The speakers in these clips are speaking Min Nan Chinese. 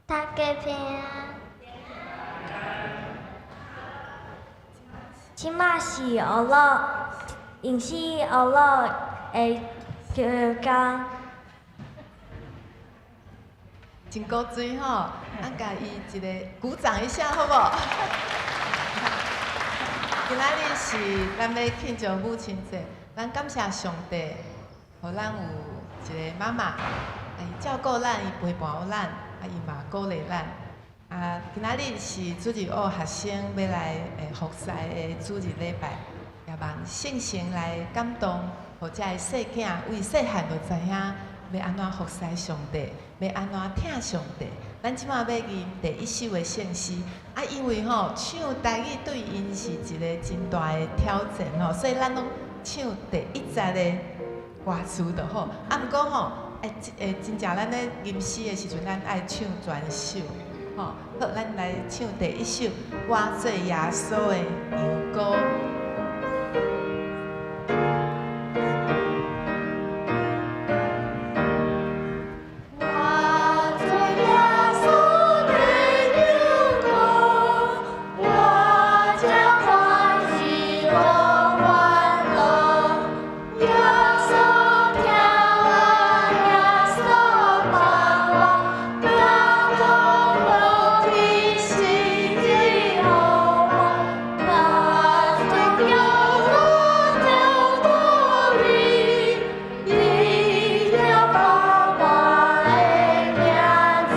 大家平安。這馬是學樂，認識學樂的時間。真古錐吼，咱共伊一个鼓掌一下，好無？今仔日是咱欲慶祝母親節，咱感謝上帝，予咱有一个媽媽，伊照顧咱，伊陪伴咱，伊嘛鼓勵咱。今仔日是主日學學生欲來服侍的主日禮拜，也望聖神來感動，予遮个細囝為細漢就知影欲按怎服侍上帝，欲按怎疼上帝。咱這馬欲吟第一首的聖詩，因為吼唱台語對𪜶是一个真大的挑戰吼，所以咱攏唱第一節的歌詞就好。毋過吼，真正咱咧吟詩的時陣，咱愛唱全首。吼，好，咱來唱第一首《我做耶穌的羊羔》。我做耶穌的羊羔，我誠歡喜樂歡樂。耶穌疼我，耶穌幫我，當我無心予我，那曾叫我走無離，伊了報我的名字。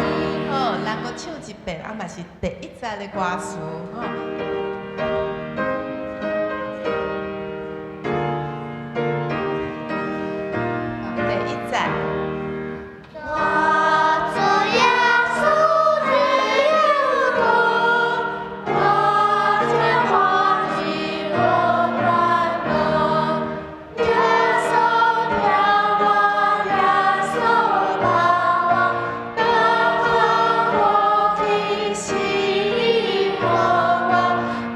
好，咱閣唱一遍，嘛是第一節的歌詞吼。第一節。我做耶穌的羊羔，我誠歡喜樂歡樂。耶穌疼我，耶穌幫我，當我無天心予我，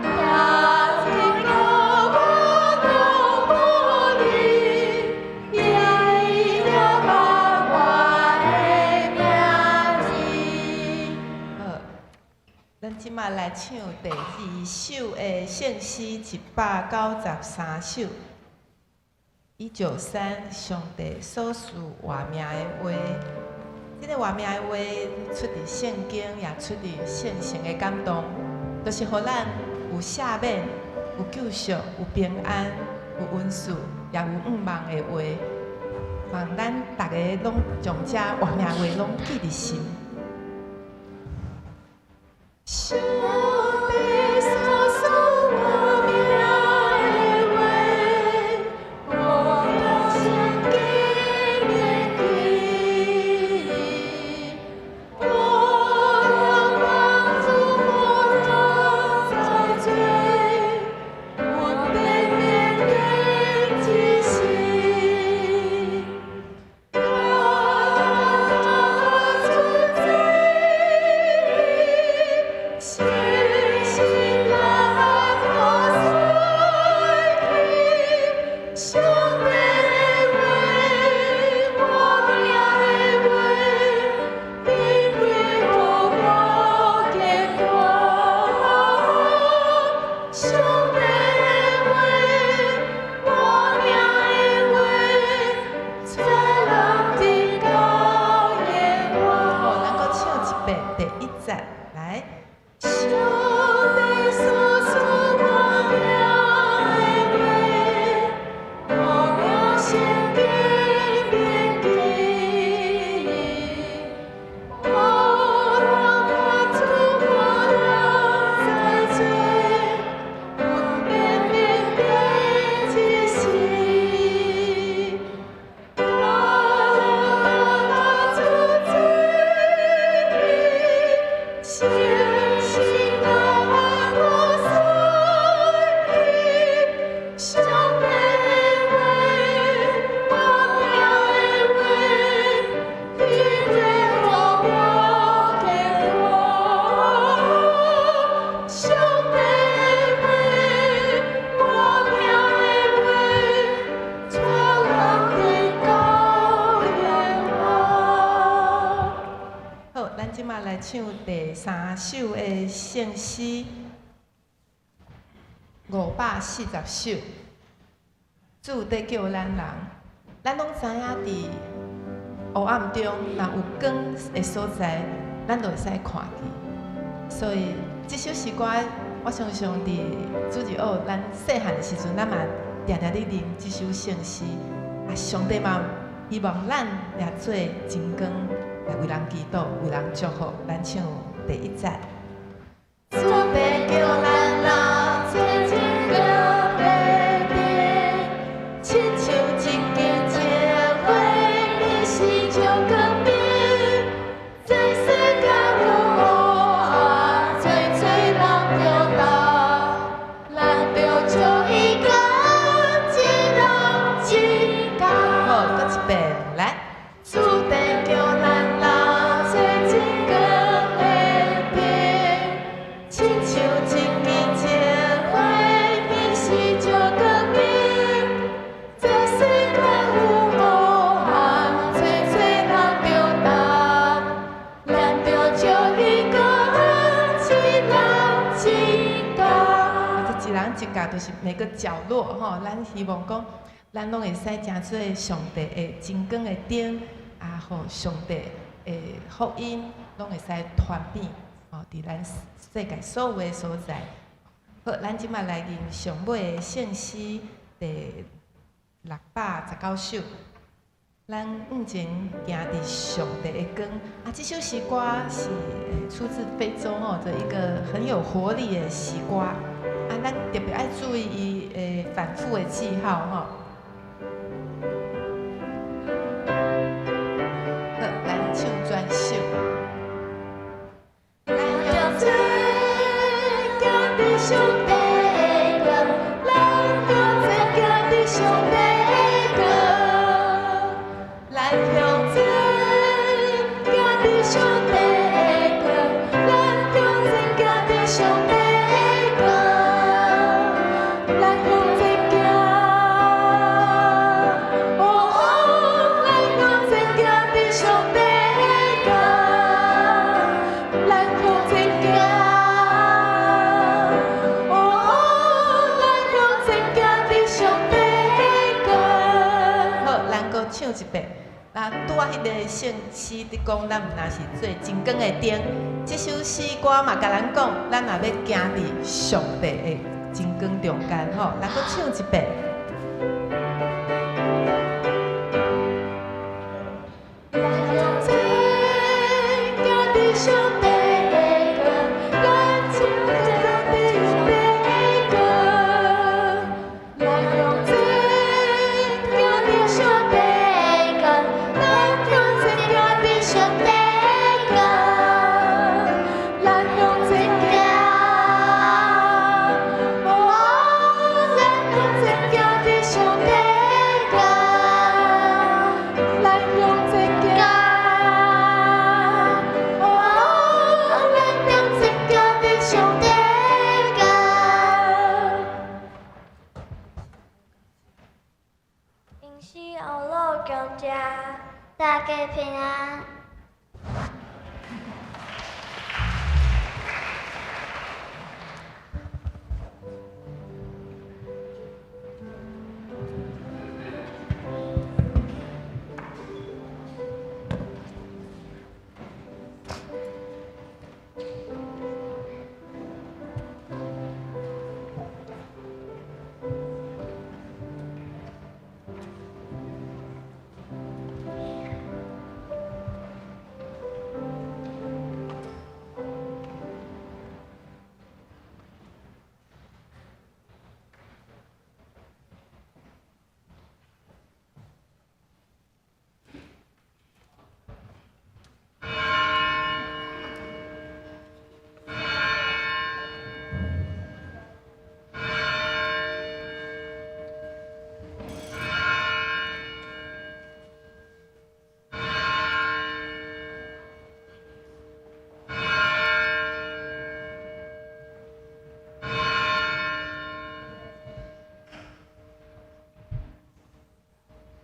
也曾叫我走無離，伊了報我的名字。好，咱這馬來唱第二首的聖詩，193首。193，上帝所賜活命的話，這个活命的話出佇聖經，也出佇聖神的感動，就是予咱有赦免、有救贖、有平安、有恩賜，也有向望的話。望咱逐个攏將這活命話攏記佇心。上帝所賜活命的話，我當先記銘記。我當主我在罪，我必免變之時。當主罪，信心來破碎去，上帝的話，活命的話，定為予我堅固。上帝的話，活命的話，帶人得到耶和好，咱閣唱一遍第一節，來。上帝所賜活命的話，我當先記銘記。我當主我在罪，我必免變之時。當主罪，信心來。咱這馬來唱第三首的聖詩，540首。主佇叫咱人，咱攏知影佇黑暗中，若有光的所在，咱就會使看見。所以這首詩歌，我常常佇主日學咱細漢的時陣，咱嘛定定咧念這首聖詩。啊，上帝嘛希望咱也做真光，來為人祈禱，為人祝福。咱唱第一節。主佇叫咱人做真光的燈，親像一支石火，伊是照光明，在世間有黑暗，濟濟人著斗，咱著笑伊共一人一角。好，閣一遍來。主佇叫咱人做真光的燈，親像一支石火，伊是照光明，在世間有黑暗，濟濟人著斗，咱著笑伊共一人一角。這一人一角，就是每個角落吼，咱希望講，咱攏會使成做上帝的真光的燈，啊，予上帝的福音攏會使傳遍吼，佇咱世界所有的所在。好，咱這馬來念上尾的聖詩第619首。咱向前行佇上帝的光。啊，這首詩歌是出自非洲吼的一個很有活力的詩歌。啊，咱特別愛注意伊的反覆的記號吼。好，咱唱全首。咱向前行佇上帝的光，咱向前行佇上帝的光，咱向前行佇上帝的光，咱向前行佇上帝的光，咱向前行，哦，咱向前行佇上帝的光，咱向前行，哦，咱向前行佇上帝的光。好，咱閣唱一遍。那拄仔彼个聖詩佇講，咱毋若是做真光的燈。這首詩歌嘛，共咱講，咱若欲行佇上帝的真光中間吼，咱閣唱一遍。咱向前行佇上帝的光，咱向前行佇上帝的光，咱向前行佇上帝的光，咱向前行佇上帝的光，咱向前行，哦，咱向前行佇上帝的光，咱向前行，哦，咱向前行佇上帝的光。迎西欧洛中家，大家平安。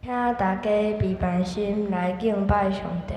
請大家閉平心來敬拜上帝。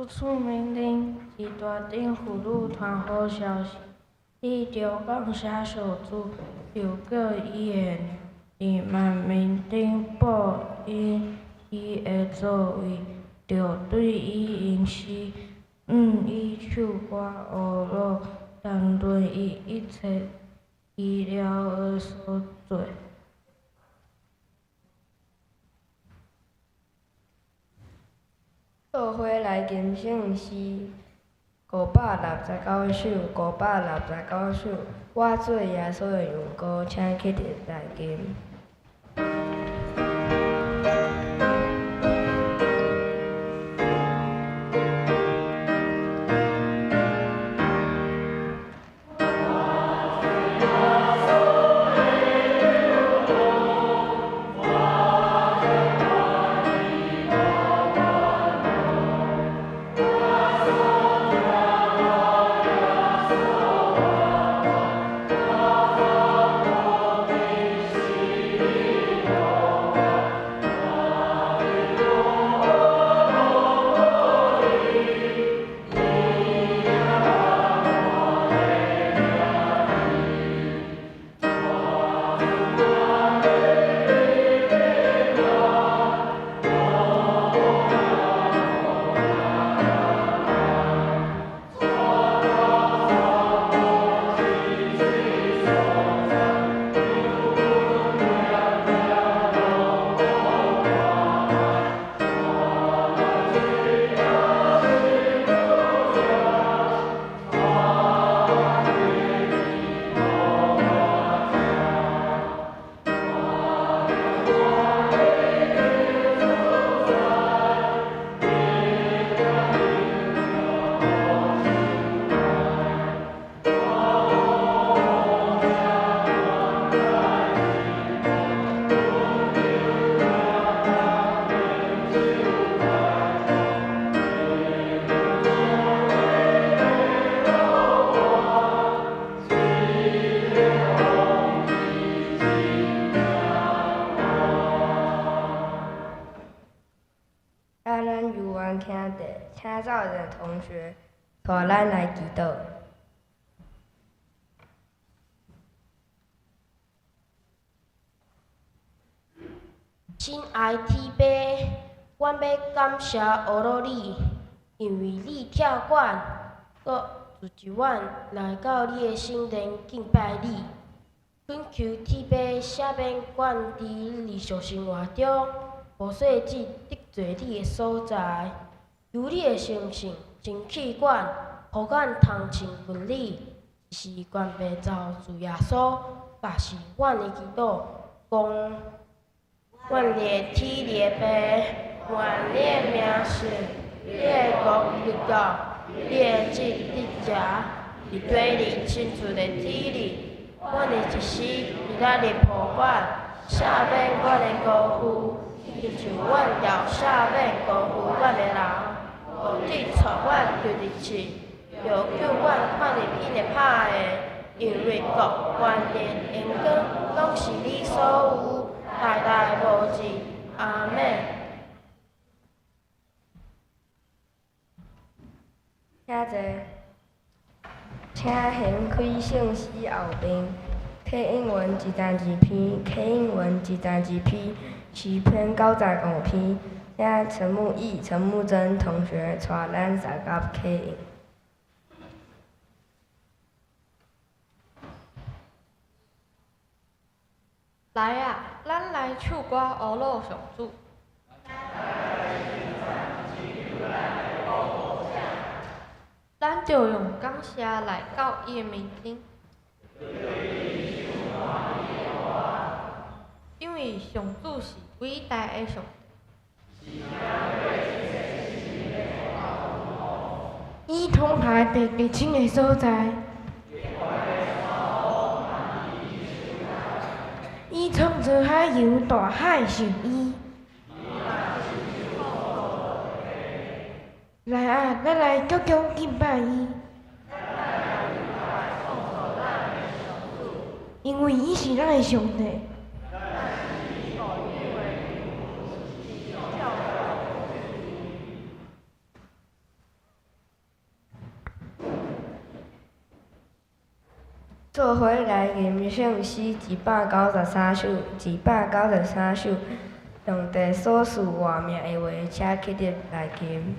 厝面顶伫大顶妇女传好消息，你著感谢上主，就叫伊的名伫万民顶报应伊的作为，著对伊吟诗，向伊唱歌呵咾，谈论伊一切奇妙的所做。做伙来欣赏诗569首，569首，我做耶稣的荣光，请起立来敬。咱犹原徛伫，请赵仁同学带咱来祈祷。亲爱天父，阮欲感谢呵咾你，因为你疼阮，阁组织阮来到你的圣殿敬拜你。恳求天父赦免阮伫日常生活中无细致得罪你的所在，求你的圣神清气阮，予阮通亲近你，这是权柄造主耶稣，也是阮的祈祷，讲。愿你的天，你的父，愿你的名圣，你的国临到，你的旨意执行，伫地里亲像伫天里。阮的一时，今仔日予阮，赦免阮的辜负，亲像阮也赦免辜负阮的人。无得带阮入试，著救阮脱离彼个歹的，因为国、权力、荣光，拢是你所有。代代无尽，阿们。请坐，请掀开圣诗后面，启应文一十二篇，启应文一十二篇，诗篇95篇，请陈木易、陈木珍同学带咱三甲启应。来啊，咱来唱歌呵咾上主。咱著用感谢来到伊的面顶，因为上主是伟大的上帝。伊通海伫极深的所在。伊创造海洋，大海是伊。来啊，咱来鞠躬敬拜伊，因为伊是咱的上帝。做伙來吟聖詩193首，193首。上帝所賜活命的話，請起立來吟。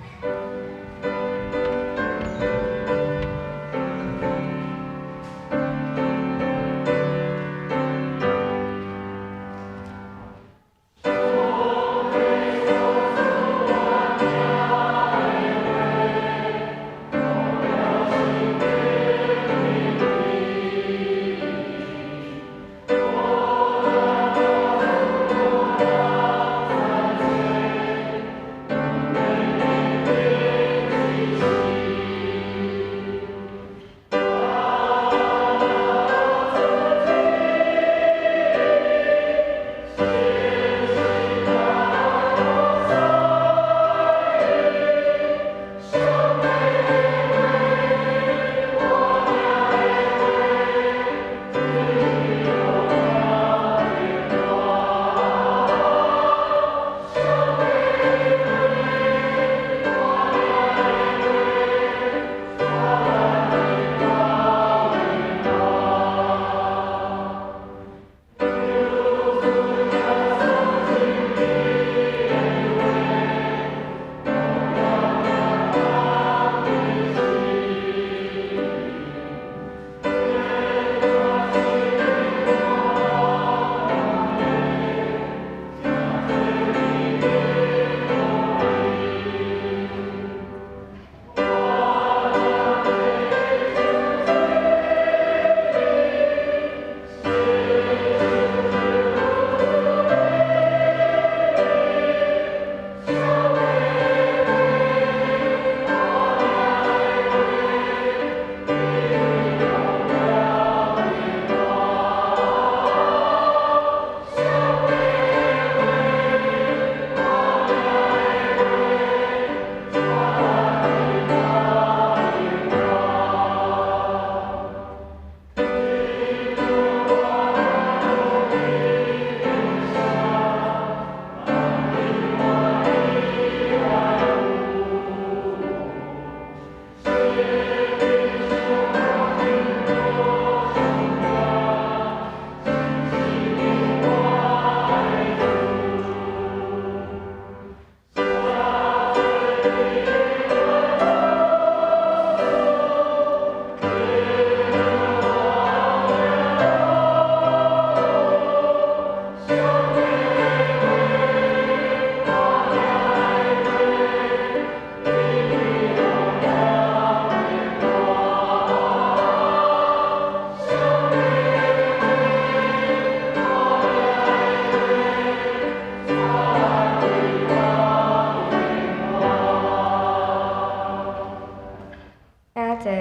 請坐。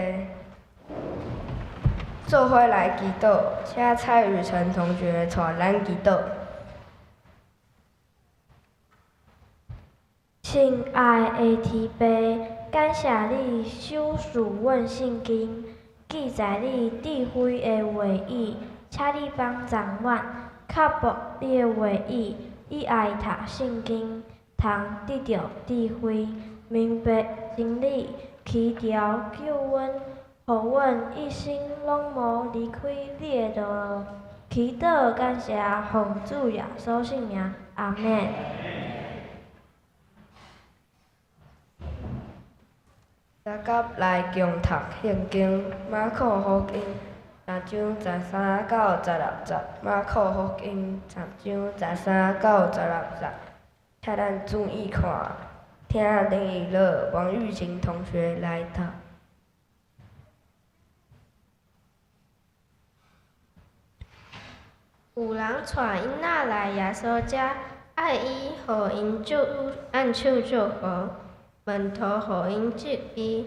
做伙來祈禱，請蔡雨辰同學帶咱祈禱。親愛的天父，感謝你賞賜阮聖經，記載你智慧的話語，請你幫助阮，克服你的話語，以愛讀聖經，通得著智慧，明白真理，祈求救阮，予阮一生攏無離開你的道路。祈禱感謝奉主耶穌聖名，阿們。大家來共讀聖經，馬可福音3章13到16節。馬可福音3章13到16節，請咱注意看，聽林以樂、王玉琴同學來讀。有人帶囡仔來耶穌遮，愛伊予𪜶按手祝福，門徒予𪜶責備。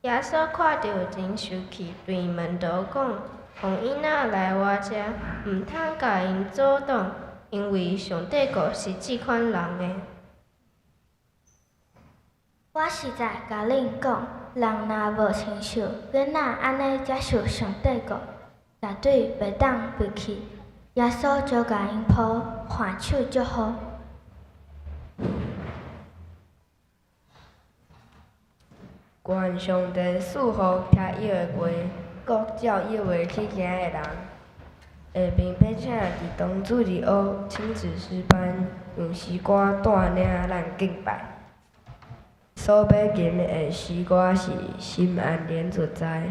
耶穌看著真生氣，對門徒講：予囡仔來我遮，毋通共𪜶阻擋，因為上帝國是這款人的。我實在共恁講，人若無親像囡仔按呢接受上帝國，絕對袂當入去。耶穌就共𪜶抱，挽手祝福。願上帝賜福聽伊的話。閣照伊的話去行的人。下面欲請伫堂主日學親子詩班用詩歌帶領咱敬拜。所欲吟的詩歌是《心安連自在》。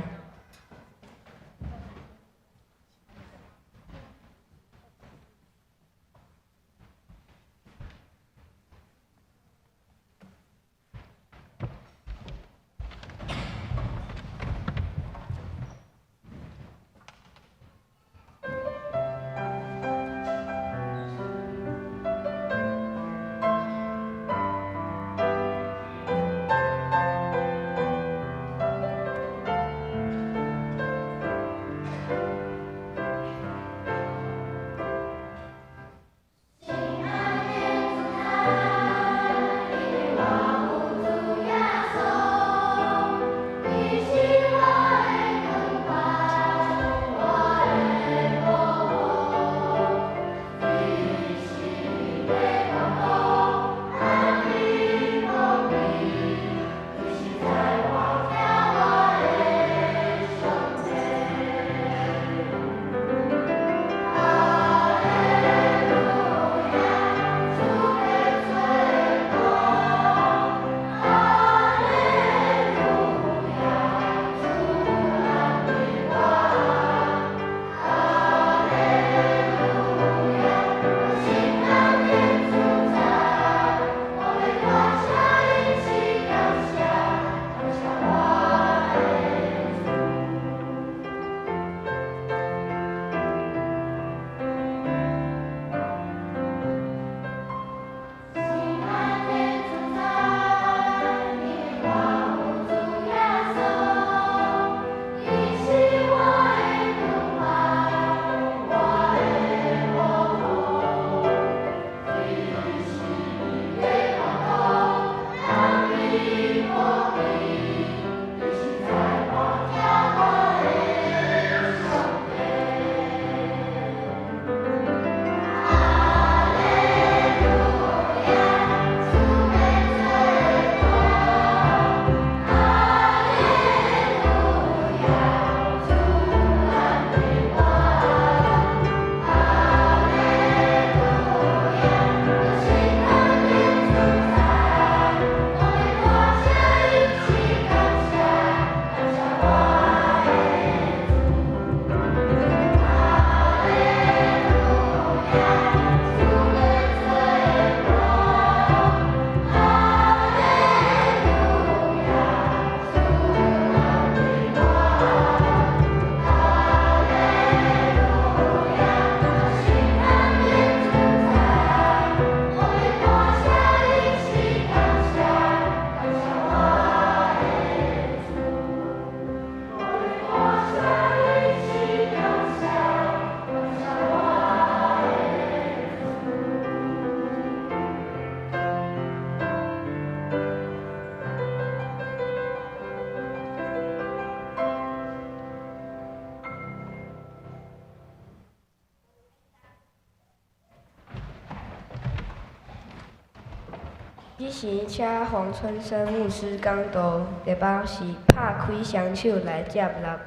彼時請黃春生牧師講道，題目是拍開雙手來接納。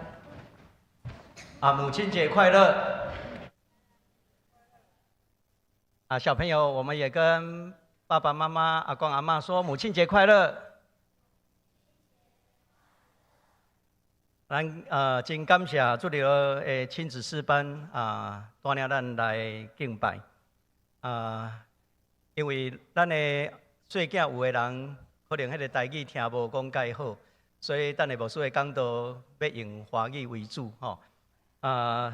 啊，母親節快樂！啊，小朋友，我們也跟爸爸媽媽、阿公阿嬤說母親節快樂。咱真感謝主日學的親子詩班啊，帶領咱來敬拜啊，因為咱的細囝有的人可能彼个台語聽無講介好，所以等下牧師的講道欲用華語為主吼。啊，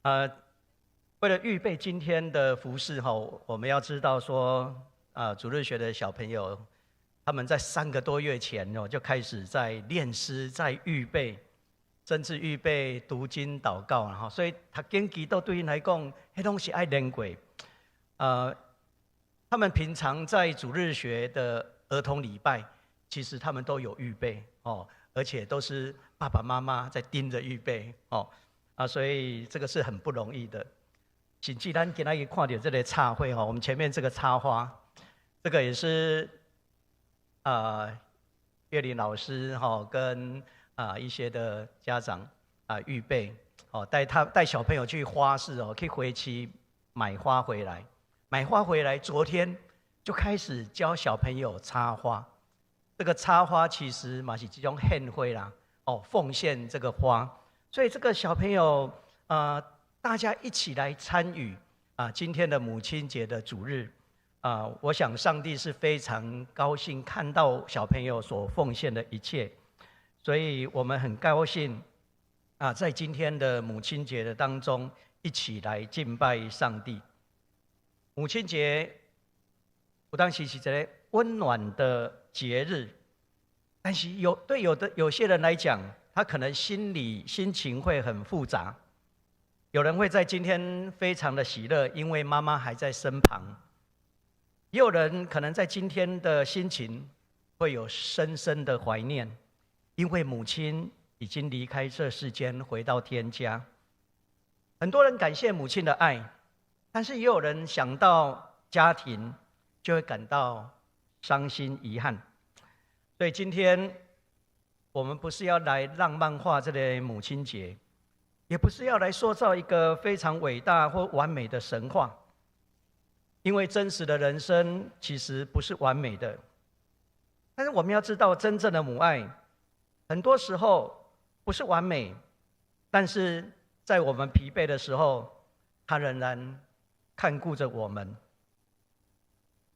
為了預備今天的服事吼，我們要知道說啊，主日學的小朋友他們在3個多月前哦就開始在練詩，在預備，甚至預備讀經禱告，然後所以讀經祈禱對𪜶來講，彼攏是愛練過。他們平常在主日學的兒童禮拜，其實他們都有預備哦，而且都是爸爸媽媽在盯着預備哦，啊，所以這個是很不容易的。甚至咱今仔日看著這个插花吼，我們前面這個插花，這個也是。岳林老师哈跟一些的家长预备，哦，带他带小朋友去花市哦，去花市买花回来，买花回来，昨天就开始教小朋友插花。这个插花其实嘛是这种献花啦，哦，奉献这个花，所以这个小朋友大家一起来参与今天的母亲节的主日啊，我想上帝是非常高兴看到小朋友所奉献的一切，所以我们很高兴在今天的母亲节的当中，一起来敬拜上帝。母亲节，有当时是一个温暖的节日，但是有对有的有些人来讲，他可能心里心情会很复杂。有人会在今天非常的喜乐，因为妈妈还在身旁；也有人可能在今天的心情会有深深的怀念，因为母亲已经离开这世间，回到天家。很多人感谢母亲的爱，但是也有人想到家庭，就会感到伤心遗憾。所以今天我们不是要来浪漫化这个母亲节，也不是要来塑造一个非常伟大或完美的神话，因为真实的人生其实不是完美的。但是我们要知道，真正的母爱，很多时候不是完美，但是在我们疲惫的时候，他仍然看顾着我们；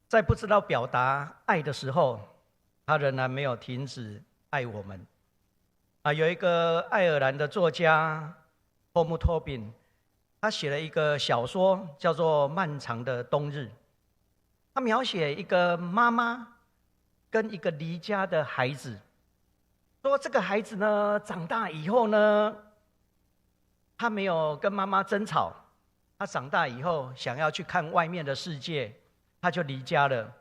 在不知道表达爱的时候，他仍然没有停止爱我们。有一个爱尔兰的作家托姆·托宾，他写了一个小说，叫做《漫长的冬日》。他描写一个妈妈跟一个离家的孩子，说这个孩子呢，长大以后呢，他没有跟妈妈争吵，他长大以后想要去看外面的世界，他就离家了。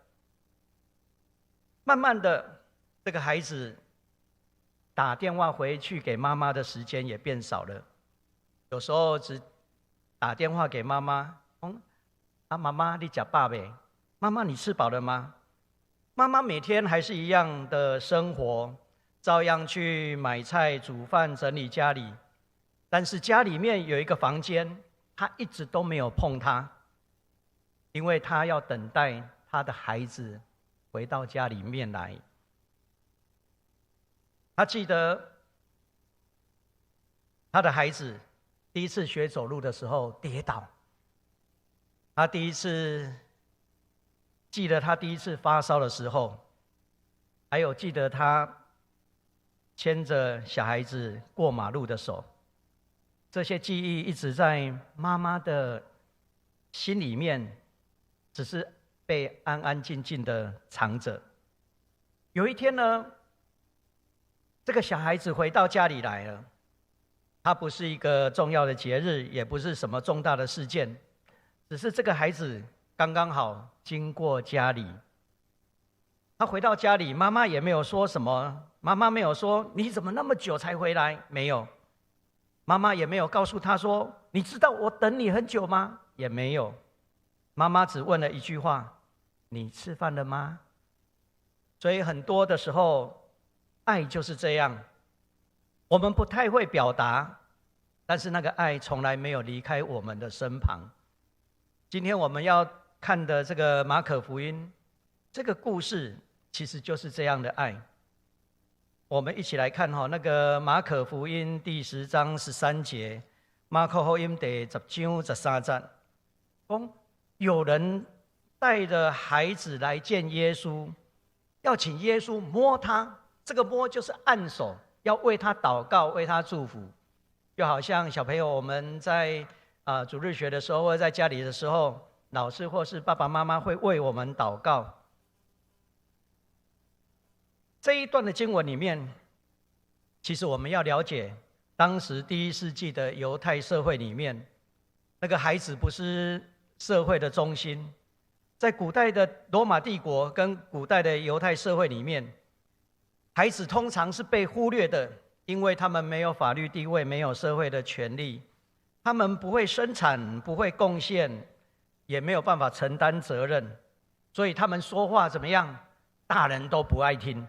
慢慢的，这个孩子打电话回去给妈妈的时间也变少了，有时候只打电话给妈妈，啊，妈妈你食饱未？妈妈你吃饱了吗？妈妈每天还是一样的生活，照样去买菜、煮饭、整理家里。但是家里面有一个房间，他一直都没有碰它，因为他要等待他的孩子回到家里面来。他记得他的孩子第一次学走路的时候跌倒，他第一次记得他第一次发烧的时候，还有记得他牵着小孩子过马路的手。这些记忆一直在妈妈的心里面，只是被安安静静的藏着。有一天呢，这个小孩子回到家里来了，他不是一个重要的节日，也不是什么重大的事件，只是这个孩子刚刚好经过家里。他回到家里，妈妈也没有说什么，妈妈没有说你怎么那么久才回来，没有。妈妈也没有告诉他说：“你知道我等你很久吗？”也没有。妈妈只问了一句话：“你吃饭了吗？”所以很多的时候，爱就是这样，我们不太会表达，但是那个爱从来没有离开我们的身旁。今天我们要看的这个马可福音这个故事，其实就是这样的爱。我们一起来看哈，那个马可福音第10章13节，马可福音第10章13节，讲有人带着孩子来见耶稣，要请耶稣摸他，这个摸就是按手，要为他祷告，为他祝福，就好像小朋友我们在主日学的时候，或者在家里的时候，老师或是爸爸妈妈会为我们祷告。这一段的经文里面，其实我们要了解，当时第一世纪的犹太社会里面，那个孩子不是社会的中心。在古代的罗马帝国跟古代的犹太社会里面，孩子通常是被忽略的，因为他们没有法律地位，没有社会的权利，他们不会生产，不会贡献，也没有办法承担责任，所以他们说话怎么样，大人都不爱听。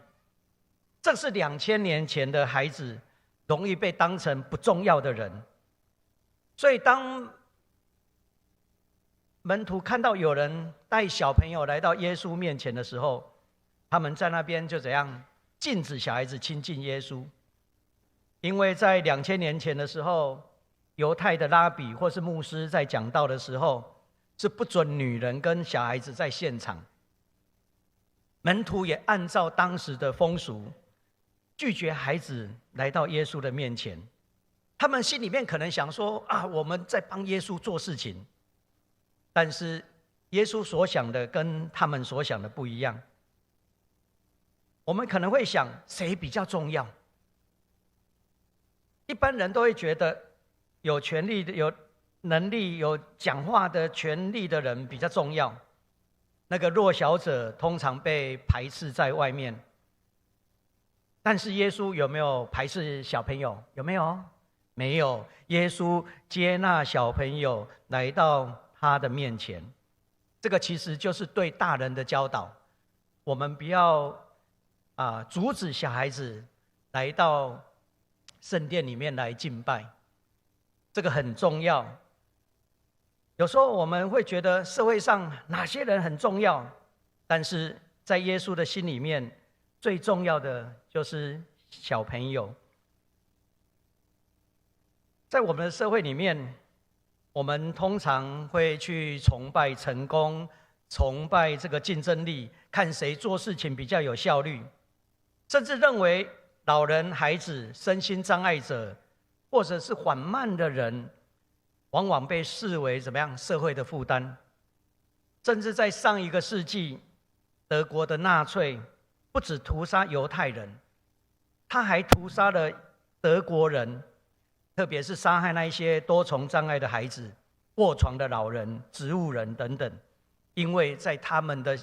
这是2000年前的孩子容易被当成不重要的人，所以当门徒看到有人带小朋友来到耶稣面前的时候，他们在那边就怎样禁止小孩子亲近耶稣，因为在两千年前的时候，犹太的拉比或是牧师在讲道的时候，是不准女人跟小孩子在现场。门徒也按照当时的风俗，拒绝孩子来到耶稣的面前。他们心里面可能想说：啊，我们在帮耶稣做事情。但是耶稣所想的跟他们所想的不一样。我们可能会想，谁比较重要？一般人都会觉得，有权力的、有能力、有讲话的权力的人比较重要。那个弱小者通常被排斥在外面。但是耶稣有没有排斥小朋友？有没有？没有。耶稣接纳小朋友来到他的面前，这个其实就是对大人的教导。我们不要阻止小孩子来到圣殿里面来敬拜，这个很重要。有时候我们会觉得社会上哪些人很重要，但是在耶稣的心里面，最重要的就是小朋友。在我们的社会里面，我们通常会去崇拜成功，崇拜这个竞争力，看谁做事情比较有效率，甚至认为老人、孩子、身心障碍者，或者是缓慢的人，往往被视为怎么样社会的负担。甚至在上一个世纪，德国的纳粹不止屠杀犹太人，他还屠杀了德国人。特别是杀害那一些多重障碍的孩子、卧床的老人、植物人等等，因为在他们的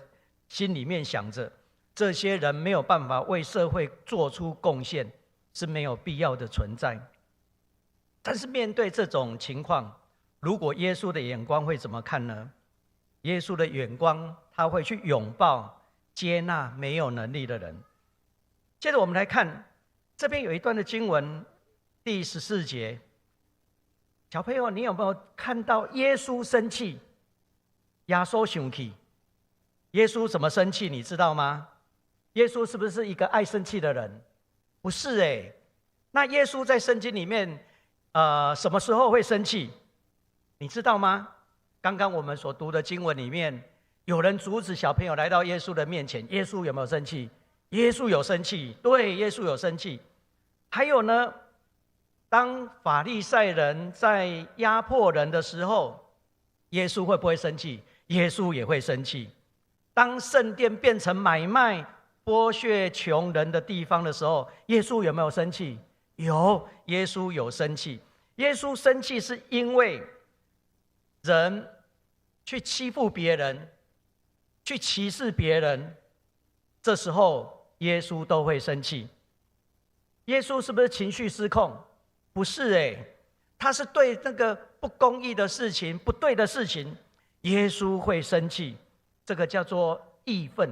心里面想着，这些人没有办法为社会做出贡献，是没有必要的存在。但是面对这种情况，如果耶稣的眼光会怎么看呢？耶稣的眼光，他会去拥抱、接纳没有能力的人。接着我们来看，这边有一段的经文。第14节，小朋友，你有没有看到耶稣生气？耶稣生气，耶稣怎么生气？你知道吗？耶稣是不是一个爱生气的人？不是哎。那耶稣在圣经里面，什么时候会生气？你知道吗？刚刚我们所读的经文里面，有人阻止小朋友来到耶稣的面前，耶稣有没有生气？耶稣有生气，对，耶稣有生气。还有呢？当法利赛人在压迫人的时候，耶稣会不会生气？耶稣也会生气。当圣殿变成买卖、剥削穷人的地方的时候，耶稣有没有生气？有，耶稣有生气。耶稣生气是因为人去欺负别人，去歧视别人，这时候耶稣都会生气。耶稣是不是情绪失控？不是哎，他是对那个不公义的事情、不对的事情，耶稣会生气，这个叫做义愤。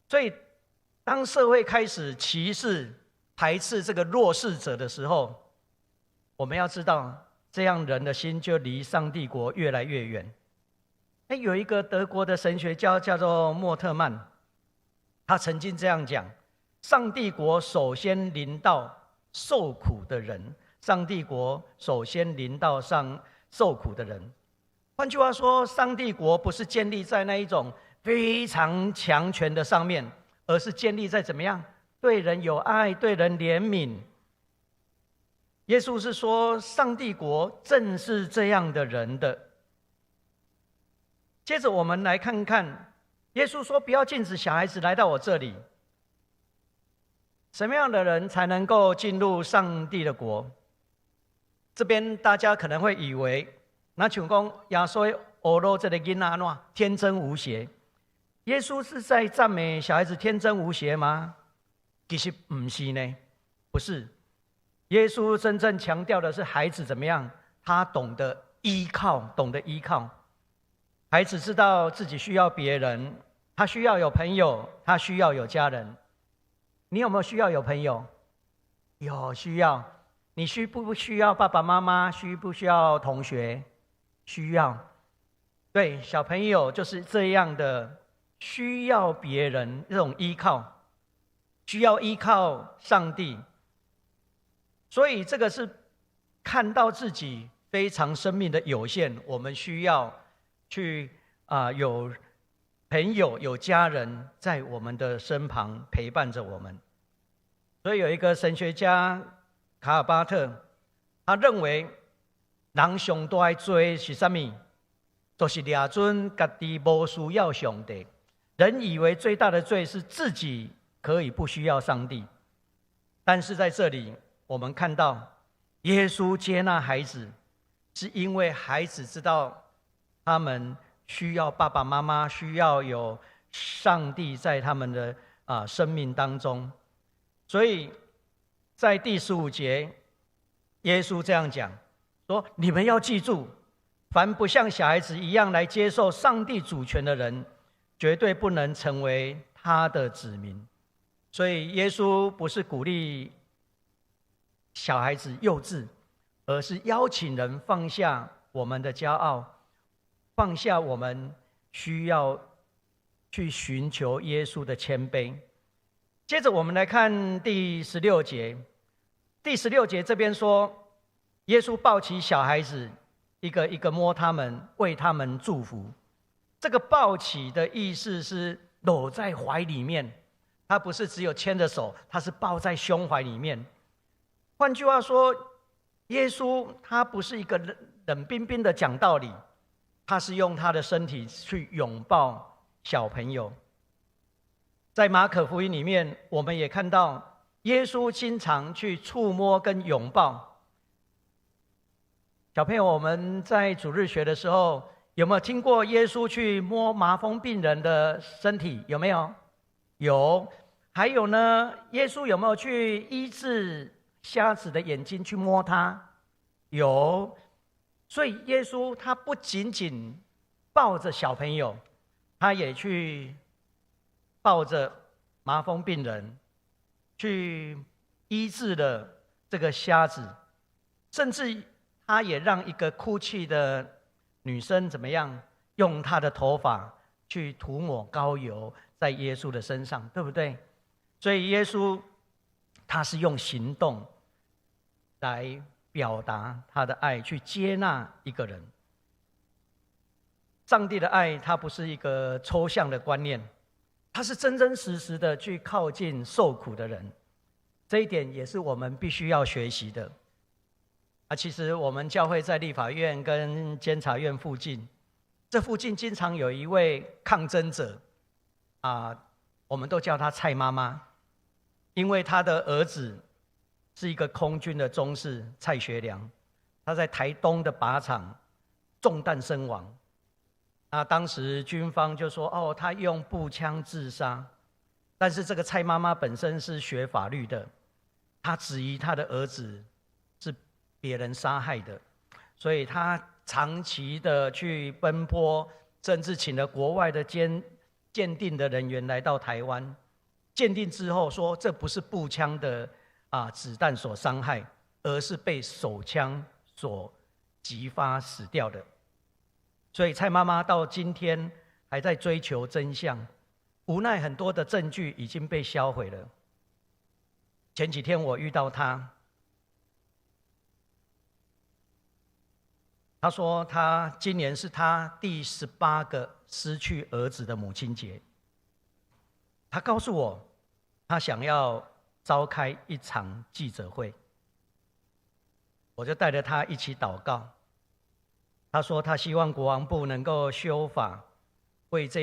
所以，当社会开始歧视、排斥这个弱势者的时候，我们要知道，这样人的心就离上帝国越来越远。哎，有一个德国的神学家叫做莫特曼，他曾经这样讲：上帝国首先临到受苦的人，上帝国首先临到上受苦的人。换句话说，上帝国不是建立在那一种非常强权的上面，而是建立在怎么样对人有爱、对人怜悯。耶稣是说，上帝国正是这样的人的。接着我们来看看，耶稣说：“不要禁止小孩子来到我这里。”什么样的人才能够进入上帝的国？这边大家可能会以为，若像讲耶稣呵咾这个囡仔按怎天真无邪。耶稣是在赞美小孩子天真无邪吗？其实毋是呢，不是。耶稣真正强调的是孩子怎么样，他懂得依靠，懂得依靠。孩子知道自己需要别人，他需要有朋友，他需要有家人。你有沒有需要有朋友？有需要。你需不需要爸爸媽媽？需不需要同學？需要。對，小朋友就是這樣的，需要別人這種依靠，需要依靠上帝。所以這個是看到自己非常生命的有限，我們需要去有朋友、有家人在我們的身旁陪伴着我們。所以有一個神學家卡爾巴特，他認為人上大的罪是啥物？就是掠準家己無需要上帝。人以為最大的罪是自己可以不需要上帝，但是在這裡我們看到耶穌接納孩子，是因為孩子知道他們需要爸爸媽媽，需要有上帝在他們的生命當中。所以在第15節，耶穌這樣講說：“你們要記住，凡不像小孩子一樣來接受上帝主權的人，絕對不能成為他的子民。”所以耶穌不是鼓勵小孩子幼稚，而是邀請人放下我們的驕傲，放下我們需要去尋求耶穌的謙卑。接着我們來看第十六節。第十六節這邊說，耶穌抱起小孩子，一個一個摸他們，為他們祝福。這個抱起的意思是摟在懷裡面，他不是只有牽着手，他是抱在胸懷裡面。換句話說，耶穌他不是一個冷冷冰冰的講道理，他是用他的身體去擁抱小朋友。在馬可福音裡面，我們也看到耶穌經常去觸摸跟擁抱小朋友。我們在主日學的時候，有沒有聽過耶穌去摸麻風病人的身體？有沒有？有。還有呢？耶穌有沒有去醫治瞎子的眼睛？去摸他？有。所以耶穌他不僅僅抱着小朋友，他也去抱着麻風病人，去醫治了這個瞎子，甚至他也讓一個哭泣的女生怎麼樣，用她的頭髮去塗抹膏油在耶穌的身上，對不對？所以耶穌他是用行動來表達他的愛，去接納一個人。上帝的愛，它不是一個抽象的觀念，它是真真實實的去靠近受苦的人。這一點也是我們必須要學習的。啊，其實我們教會在立法院跟監察院附近，這附近經常有一位抗爭者，啊，我們都叫他蔡媽媽，因為他的兒子是一個空軍的中士蔡學良，他在台東的靶場中彈身亡。那當時軍方就說：“哦，他用步槍自殺。”但是這個蔡媽媽本身是學法律的，她質疑她的兒子是別人殺害的，所以她長期的去奔波，甚至請了國外的鑑定的人員來到台灣，鑑定之後說這不是步槍的子彈所傷害，而是被手槍所擊發死掉的。所以蔡媽媽到今天還在追求真相，無奈很多的證據已經被銷毀了。前幾天我遇到她，她說她今年是她第18個失去兒子的母親節。她告訴我，她想要召開一場記者會，我就帶着她一起禱告。他說他希望國防部能夠修法，為這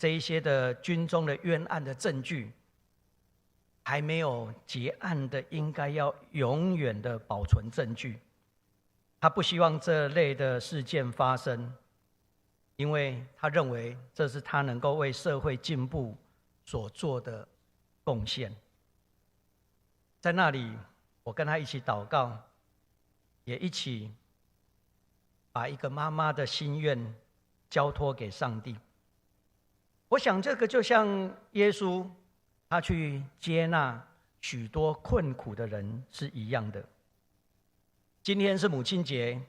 一些的軍中的冤案的證據，還沒有結案的，應該要永遠的保存證據。他不希望這類的事件發生，因為他認為這是他能夠為社會進步所做的貢獻。在那裡，我跟他一起禱告，也一起把一個媽媽的心願交託給上帝。我想這個就像耶穌，他去接納許多困苦的人是一樣的。今天是母親節，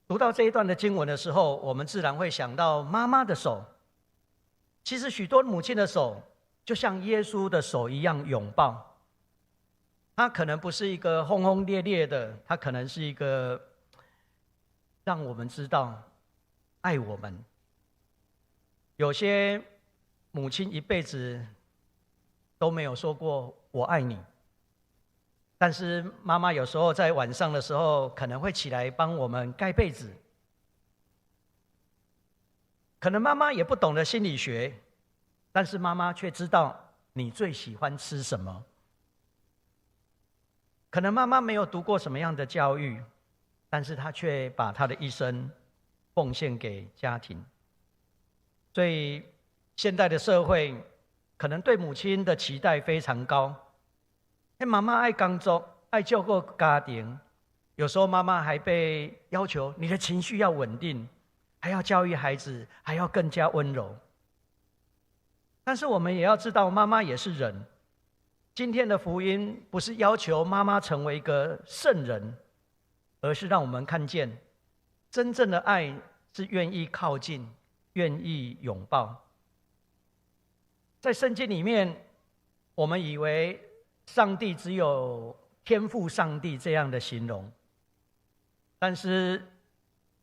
讀到這一段的經文的時候，我們自然會想到媽媽的手。其實許多母親的手，就像耶穌的手一樣擁抱。他可能不是一個轟轟烈烈的，他可能是一個讓我們知道愛我們。有些母親一輩子都沒有說過“我愛你”，但是媽媽有時候在晚上的時候，可能會起來幫我們蓋被子。可能媽媽也不懂得心理學，但是媽媽卻知道你最喜歡吃什麼。可能媽媽沒有讀過什麼樣的教育，但是她卻把她的一生奉獻給家庭。所以現代的社會可能對母親的期待非常高。哎，媽媽愛工作，愛照顧家庭，有時候媽媽還被要求你的情緒要穩定，還要教育孩子，還要更加溫柔。但是我們也要知道，媽媽也是人。今天的福音不是要求媽媽成為一個聖人，而是讓我們看見真正的愛是願意靠近、願意擁抱。在聖經裡面，我們以為上帝只有天父上帝這樣的形容，但是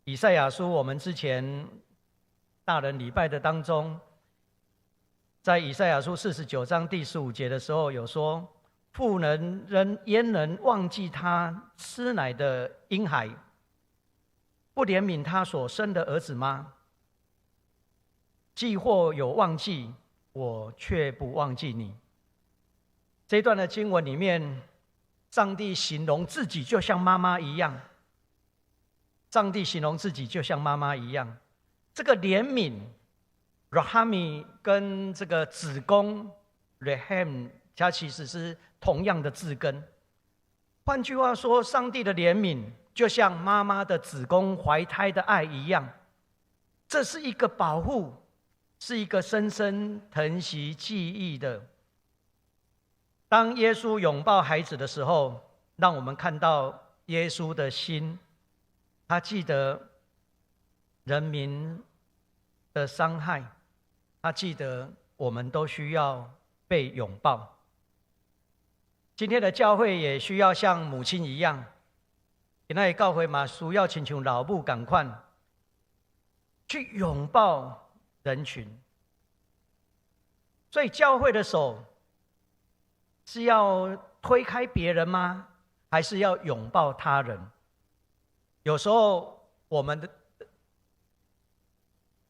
以賽亞書，我們之前大人禮拜的當中，在以賽亞書49章第15節的時候，有說：“婦人人焉能忘記她吃奶的嬰孩，不憐憫她所生的兒子嗎？既或有忘記，我卻不忘記你。”這段的經文裡面，上帝形容自己就像媽媽一樣。上帝形容自己就像媽媽一樣，這個憐憫 רחמים 跟這個子宮 רחם，它其實是同樣的字根。換句話說，上帝的憐憫就像媽媽的子宮懷胎的愛一樣，這是一個保護，是一個深深疼惜記憶的。當耶穌擁抱孩子的時候，讓我們看到耶穌的心，他記得人民的傷害，他記得我們都需要被擁抱。今天的教會也需要像母親一樣，今仔日教會嘛需要親像老母仝款，去擁抱人群。所以教會的手是要推開別人嗎？還是要擁抱他人？有時候我們的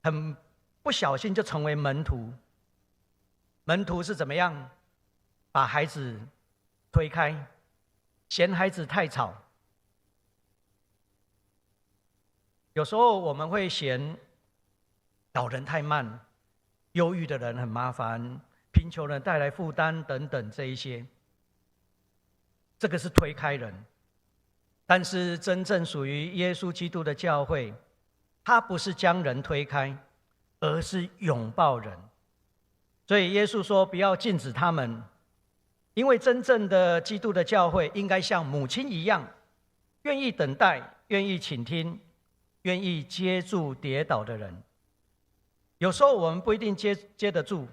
很不小心就成為門徒。門徒是怎麼樣？把孩子推開，嫌孩子太吵。有時候我們會嫌老人太慢，憂鬱的人很麻煩，貧窮人帶來負擔等等這一些，這個是推開人。但是真正屬於耶穌基督的教會，他不是將人推開，而是擁抱人。所以耶穌說：“不要禁止他們，因為真正的基督的教會應該像母親一樣，願意等待，願意傾聽，願意接住跌倒的人。有時候我們不一定接得住，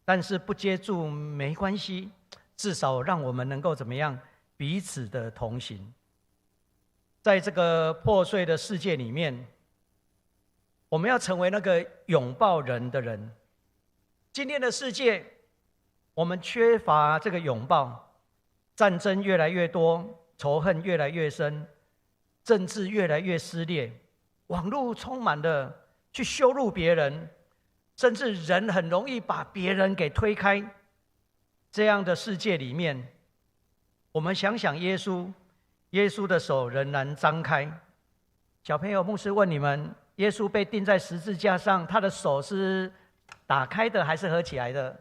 但是不接住沒關係，至少讓我們能夠怎麼樣彼此的同行。在這個破碎的世界裡面，我們要成為那個擁抱人的人。今天的世界，我們缺乏這個擁抱，戰爭越來越多，仇恨越來越深，政治越來越撕裂，網絡充滿了去羞辱別人，甚至人很容易把別人給推開。這樣的世界裡面，我們想想耶穌，耶穌的手仍然張開。小朋友，牧師問你們：耶穌被釘在十字架上，他的手是打開的還是合起來的？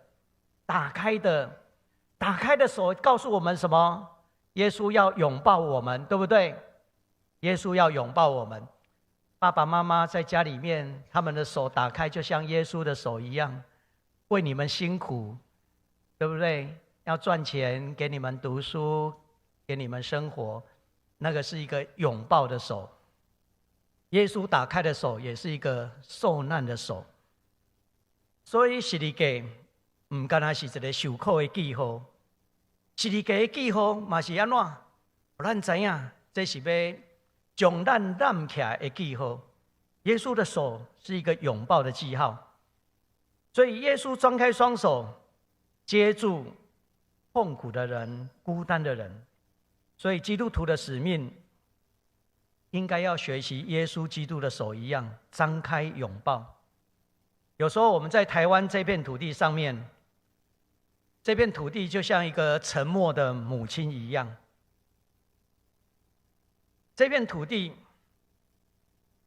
打開的，打開的手告訴我們什麼？耶穌要擁抱我們，對不對？耶穌要擁抱我們。爸爸媽媽在家裡面，他們的手打開，就像耶穌的手一樣，為你們辛苦。对不对？要赚钱给你们读书，给你们生活，那个是一个拥抱的手。耶稣打开的手也是一个受难的手。所以十字架毋干焦是一个受苦的记号，十字架的记号嘛是按怎？予咱知影，这是欲将咱揽起来的记号。耶稣的手是一个拥抱的记号，所以耶稣张开双手，接住痛苦的人、孤单的人。所以基督徒的使命，应该要学习耶稣基督的手一样，张开拥抱。有时候我们在台湾这片土地上面，这片土地就像一个沉默的母亲一样。这片土地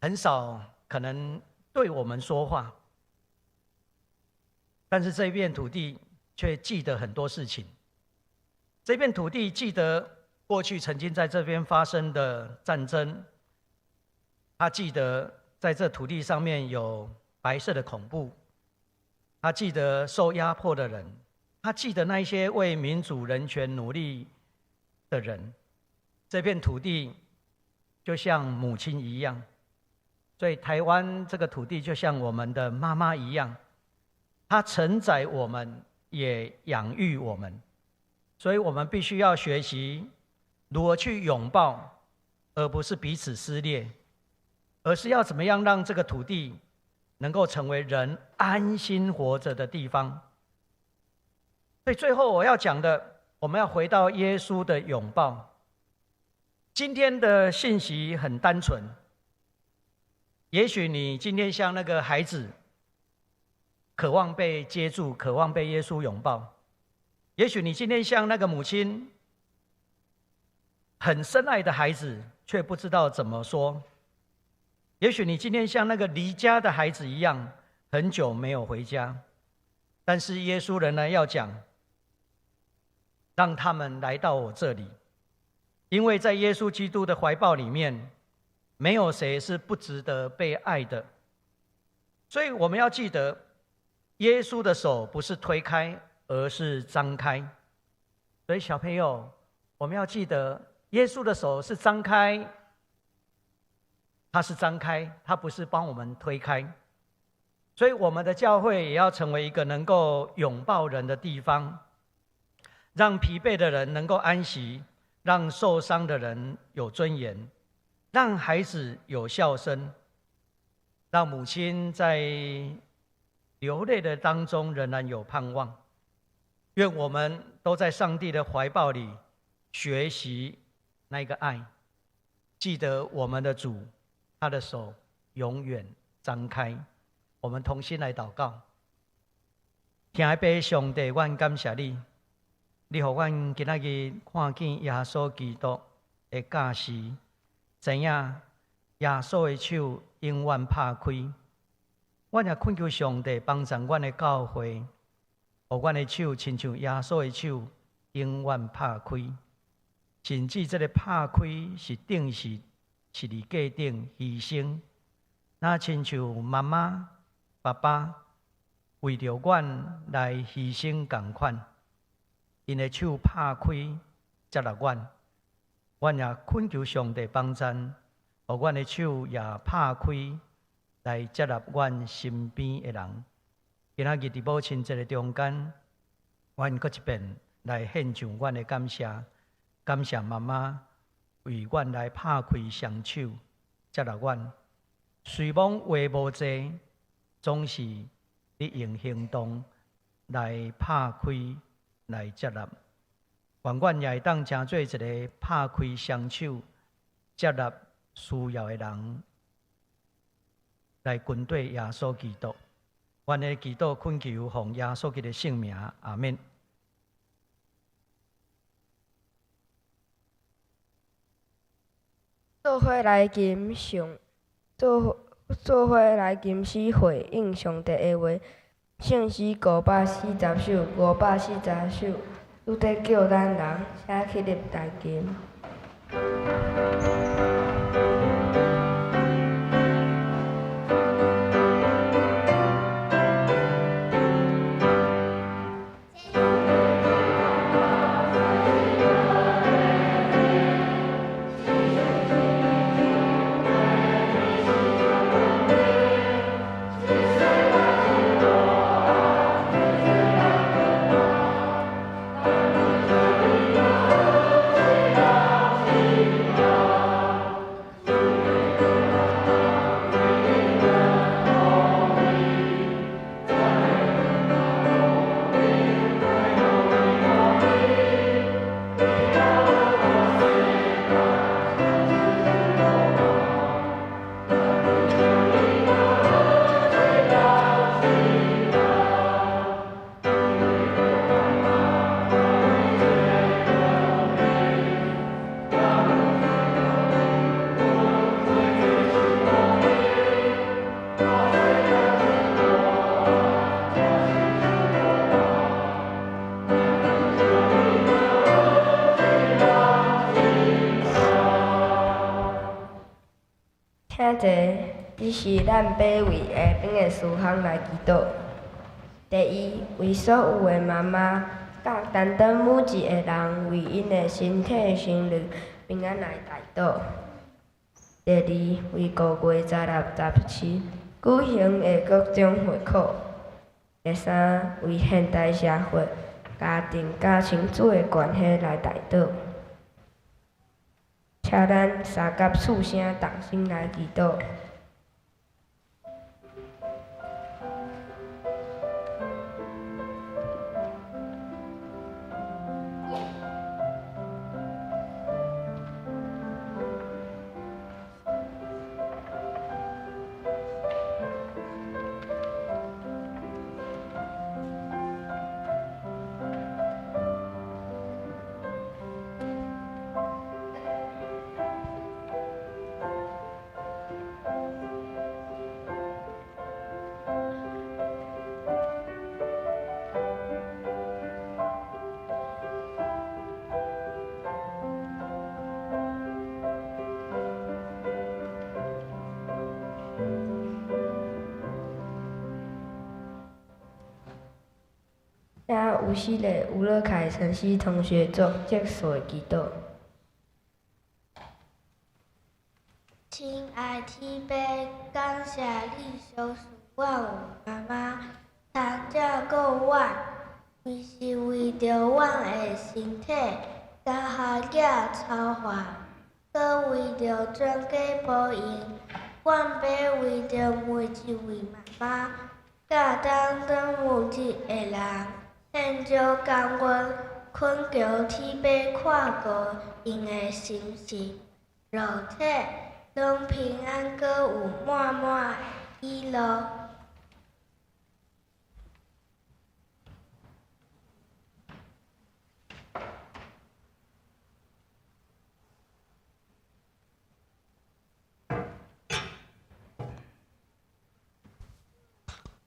很少可能对我们说话，但是这片土地却记得很多事情。这片土地记得过去曾经在这边发生的战争，他记得在这土地上面有白色的恐怖，他记得受压迫的人，他记得那些为民主人权努力的人。这片土地就像母亲一样，所以台湾这个土地就像我们的妈妈一样，它承载我们，也养育我们，所以我们必须要学习如何去拥抱，而不是彼此撕裂，而是要怎么样让这个土地能够成为人安心活着的地方。所以最后我要讲的，我们要回到耶稣的拥抱。今天的信息很单纯，也许你今天像那个孩子，渴望被接住，渴望被耶稣拥抱；也许你今天像那个母亲，很深爱的孩子，却不知道怎么说；也许你今天像那个离家的孩子一样，很久没有回家，但是耶稣仍然要讲，让他们来到我这里。因为在耶稣基督的怀抱里面，没有谁是不值得被爱的。所以我们要记得，耶稣的手不是推开，而是张开。所以小朋友，我们要记得，耶稣的手是张开，他是张开，他不是帮我们推开。所以我们的教会也要成为一个能够拥抱人的地方，让疲惫的人能够安息，让受伤的人有尊严，让孩子有笑声，让母亲在流泪的当中仍然有盼望。愿我们都在上帝的怀抱里学习那个爱，记得我们的主，他的手永远张开。我们同心来祷告。天父上帝，阮感谢你，你予阮今仔日看见耶稣基督的教示，知影耶稣的手永远拍开。阮也恳求上帝帮助阮的教会，予阮的手亲像耶稣的手永远拍开。甚至这个拍开是钉是十字架顶牺牲，若亲像妈妈、爸爸为著阮来牺牲仝款，𪜶的手拍开接纳阮，阮也恳求上帝帮助，予阮的手也拍开来接纳阮身边的人。今仔日伫母亲节的中间，阮阁一遍来献上阮的感谢，感谢妈妈为阮来拍开双手接纳阮。虽罔话无济，总是你用行动来拍开来接纳。愿阮也会当成做一个拍开双手接纳需要的人，来跟随耶稣基督。阮的祈祷恳求奉耶稣基督的圣名，阿们。做伙来吟上，做伙来吟诗回应上帝的话。圣诗540首，540首，主在叫咱人，请起立来吟。请坐，这是咱欲为下边的事项来祈祷。第一，为所有的妈妈，佮担当母职的人，为𪜶的身体、心灵平安来代祷。第二，为5月16、17举行的各种会考。第三，为现代社会家庭佮亲子的关系来代祷。请咱三佮四声同心来祈祷。请有四个吴乐凯、陈曦同学做结束的祈祷。亲爱天父，感谢你賞賜我有妈妈，通照顾阮，毋是为著阮的身体佮学业操烦，阁为著全家保佑。阮欲为著每一位妈妈，佮担当母职的人，献上感恩，恳求天父看顾𪜶的心神、肉体，拢平安，阁有满满的喜乐。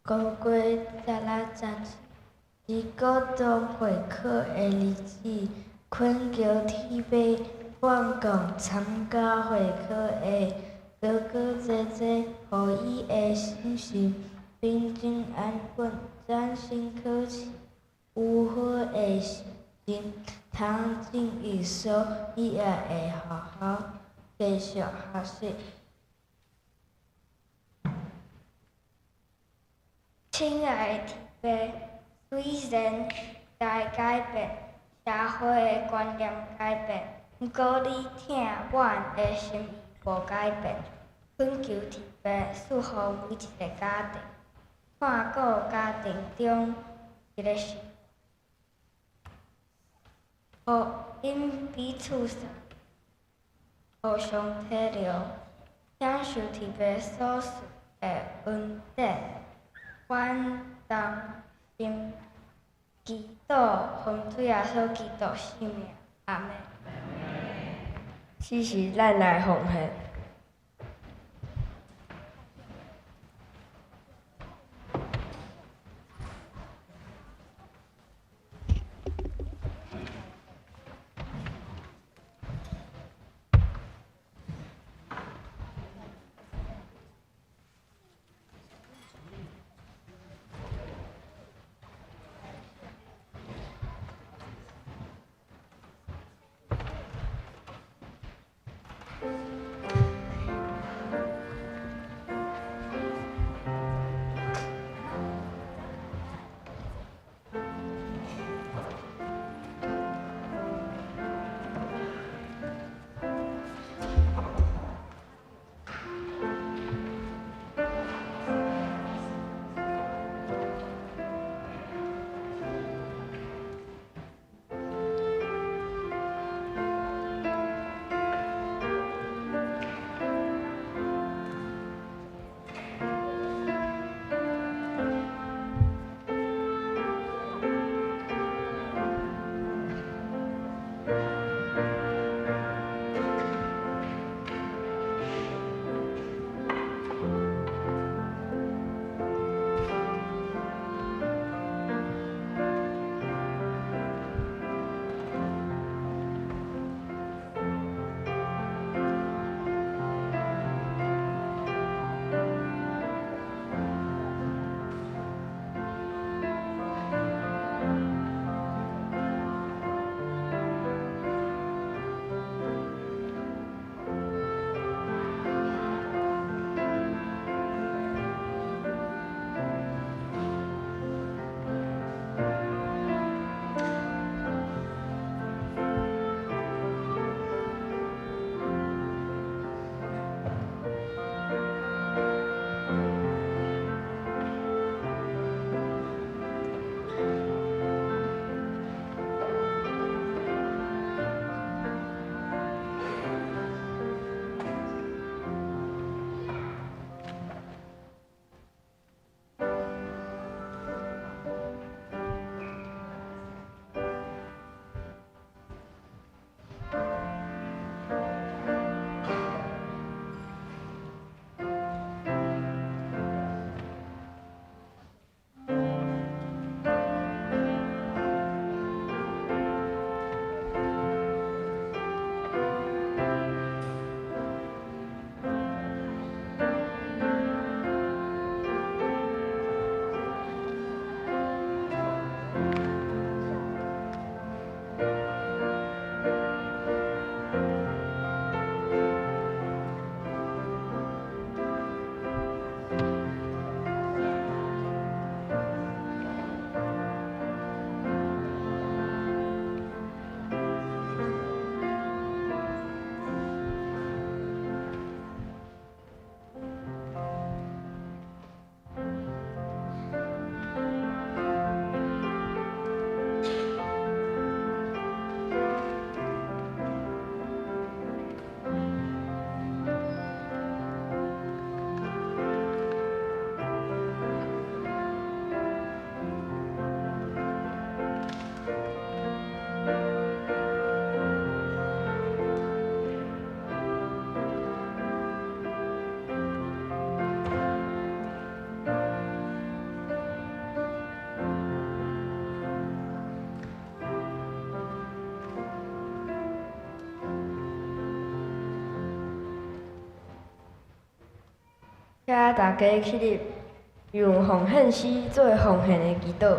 5月16、17是高中会考的日子，恳求天父看顾参加会考的哥哥姐姐，予伊的心神平静安稳，专心考试，有好的成绩，通进伊所喜爱的学校继续学习。亲爱的天父，虽然时代改变，社会的观念改变，毋过你疼阮的心意无改变。恳求天父赐予每一个家庭，看顾家庭中一个心，予𪜶彼此相互相体谅，享受天父所赐的恩典。阮同心祈祷，奉主耶稣基督圣名，阿们。此时，咱来奉献。請大家起立，用奉獻詩做奉獻的祈禱。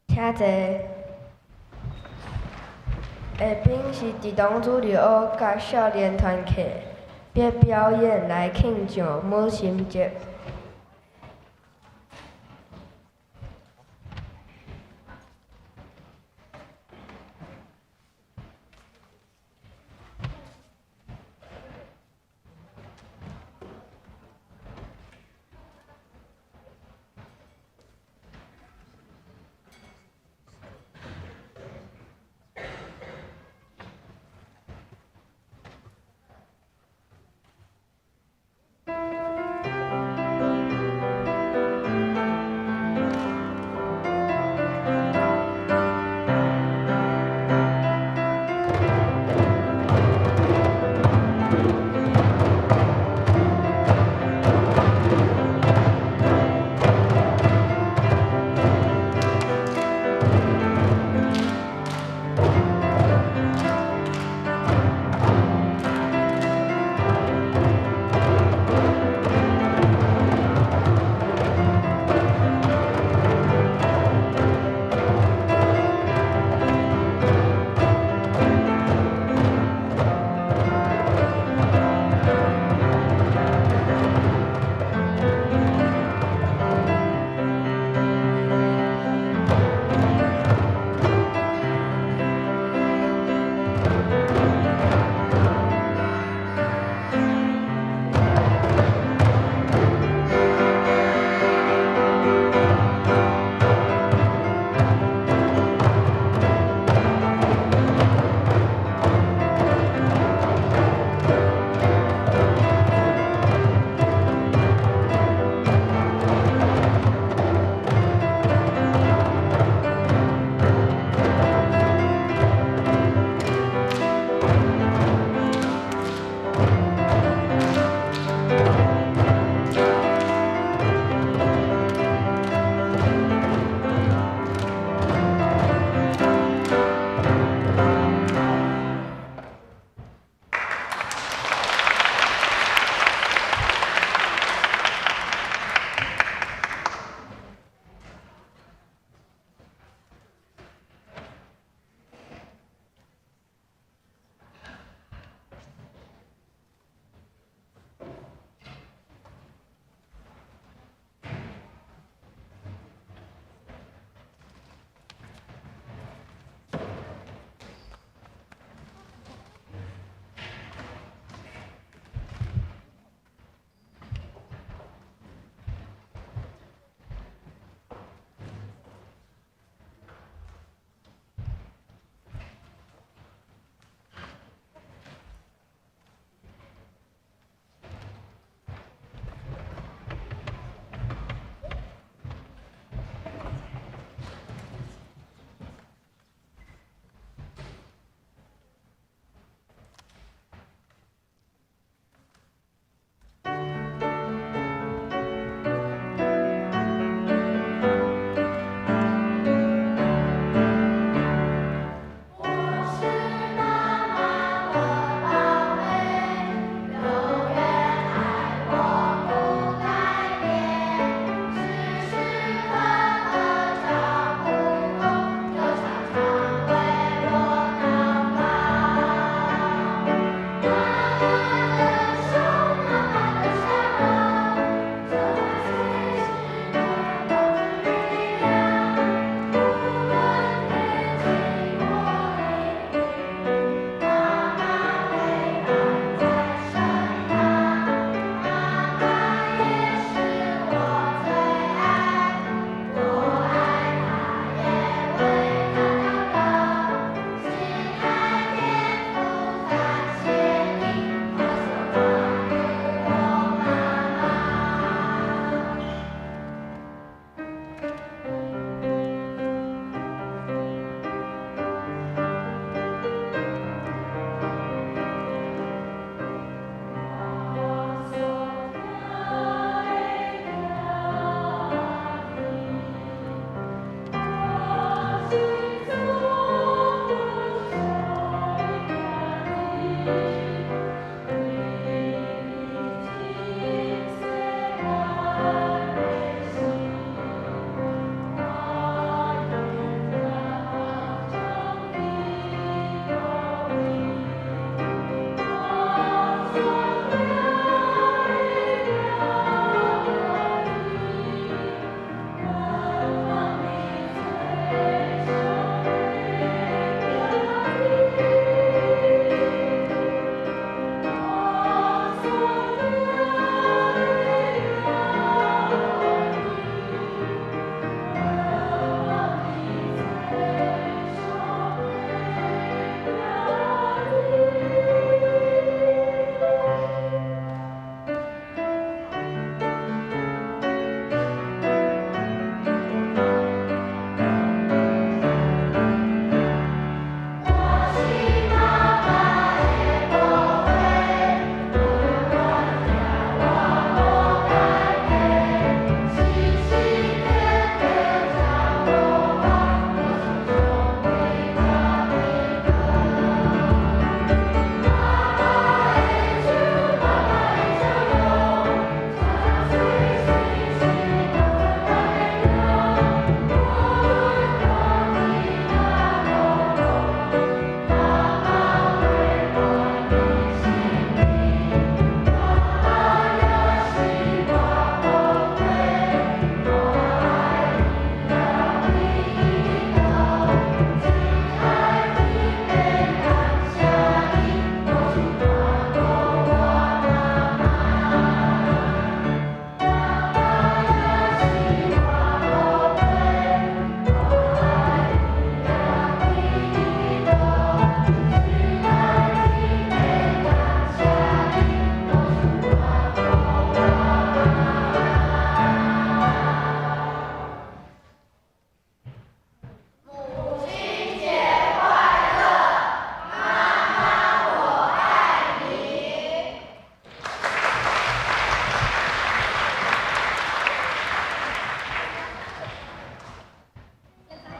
請坐。下邊是兒童主日學佮少年團契欲表演來慶祝母親節。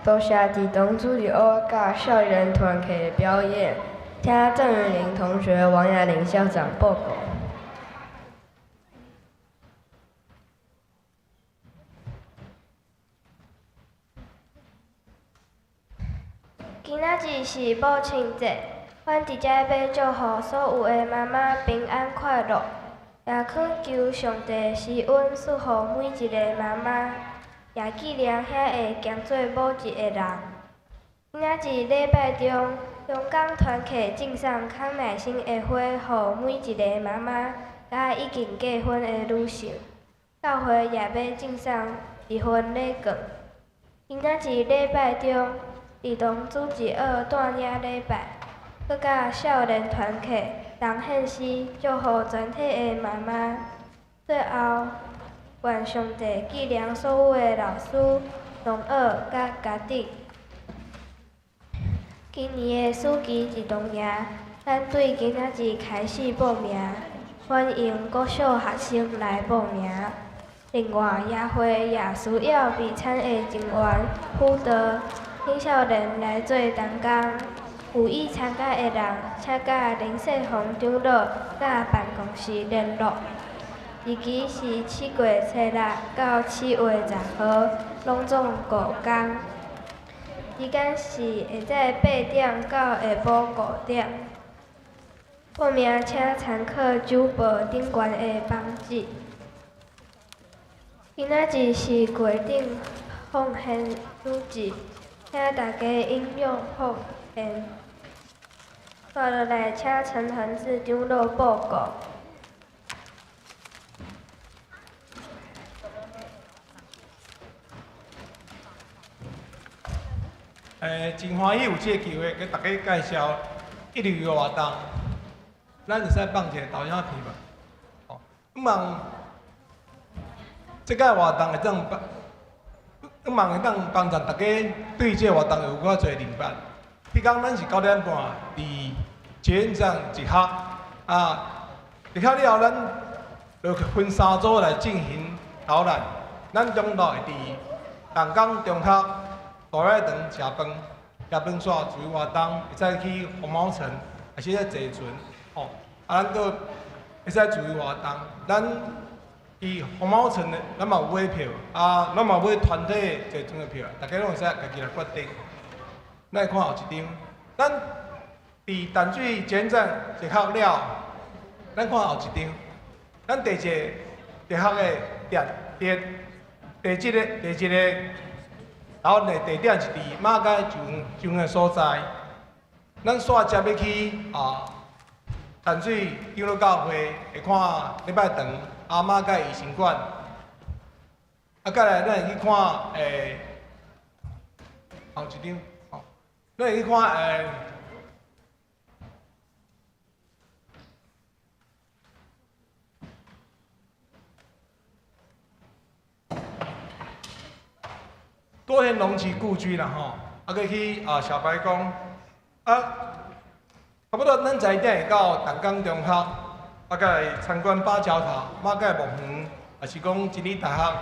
多谢儿童主日学佮少年团契的表演，请郑云玲同学、王雅玲校长报告。今仔日是母亲节，阮伫遮欲祝福所有的妈妈平安快乐，也恳求上帝施恩赐予每一个妈妈，也纪念遐会兼做母职的人。今仔日礼拜中，中港团契赠送康乃馨的花予每一个妈妈，佮已经结婚的女性。教会也欲赠送一份礼券。今仔日礼拜中，儿童主日学带领礼拜，阁佮少年团契同献诗祝福全体的妈妈。最后，愿上帝纪念所有的老师、同学佮家长。今年的暑期儿童营，咱对今仔日开始报名，欢迎国小学生来报名。另外，协会也需要备餐的人员辅导青少年来做同工。有意参加的人，请佮林世宏长老佮办公室联络。日期是7月初6到7月10号，拢总5工。时间是下早8点到下晡5点。报名请参考周报顶悬的网址。今仔日是月顶奉献主日，请大家踊跃奉献。煞落来，请陈恒志长老报告。真欢喜有这个机会给大家介绍一流的活动。咱会使放一个投影片无？哦，希望这个活动会当帮，希望会当帮助大家对这个活动有较济认识。彼工咱是9点半伫捷运站集合，啊，集合了后，咱就分三组来进行导览。咱中途会伫淡江中学大礼堂食饭，食饭煞自由活动，会使去红毛城，还是咧坐船，吼。啊，咱阁会使自由活动。咱伫红毛城的，咱嘛有买票，啊，咱嘛有买团体坐船的票，大家拢会使家己来决定。咱来看后一张，咱伫淡水捷运站集合了，咱看后一张，咱第一个集合的点，第一个，然后呢，地点是伫马偕上的所在。咱煞接欲去啊，淡水长老教会会看礼拜堂，啊马偕医生馆。啊，再来咱会去看后一张，吼，咱会去看多田龙吉故居啦吼，啊，阁去啊小白宫，啊，差不多咱十一点会到淡江中学，啊，阁来参观八角塔、马偕墓园，也是讲真理大学、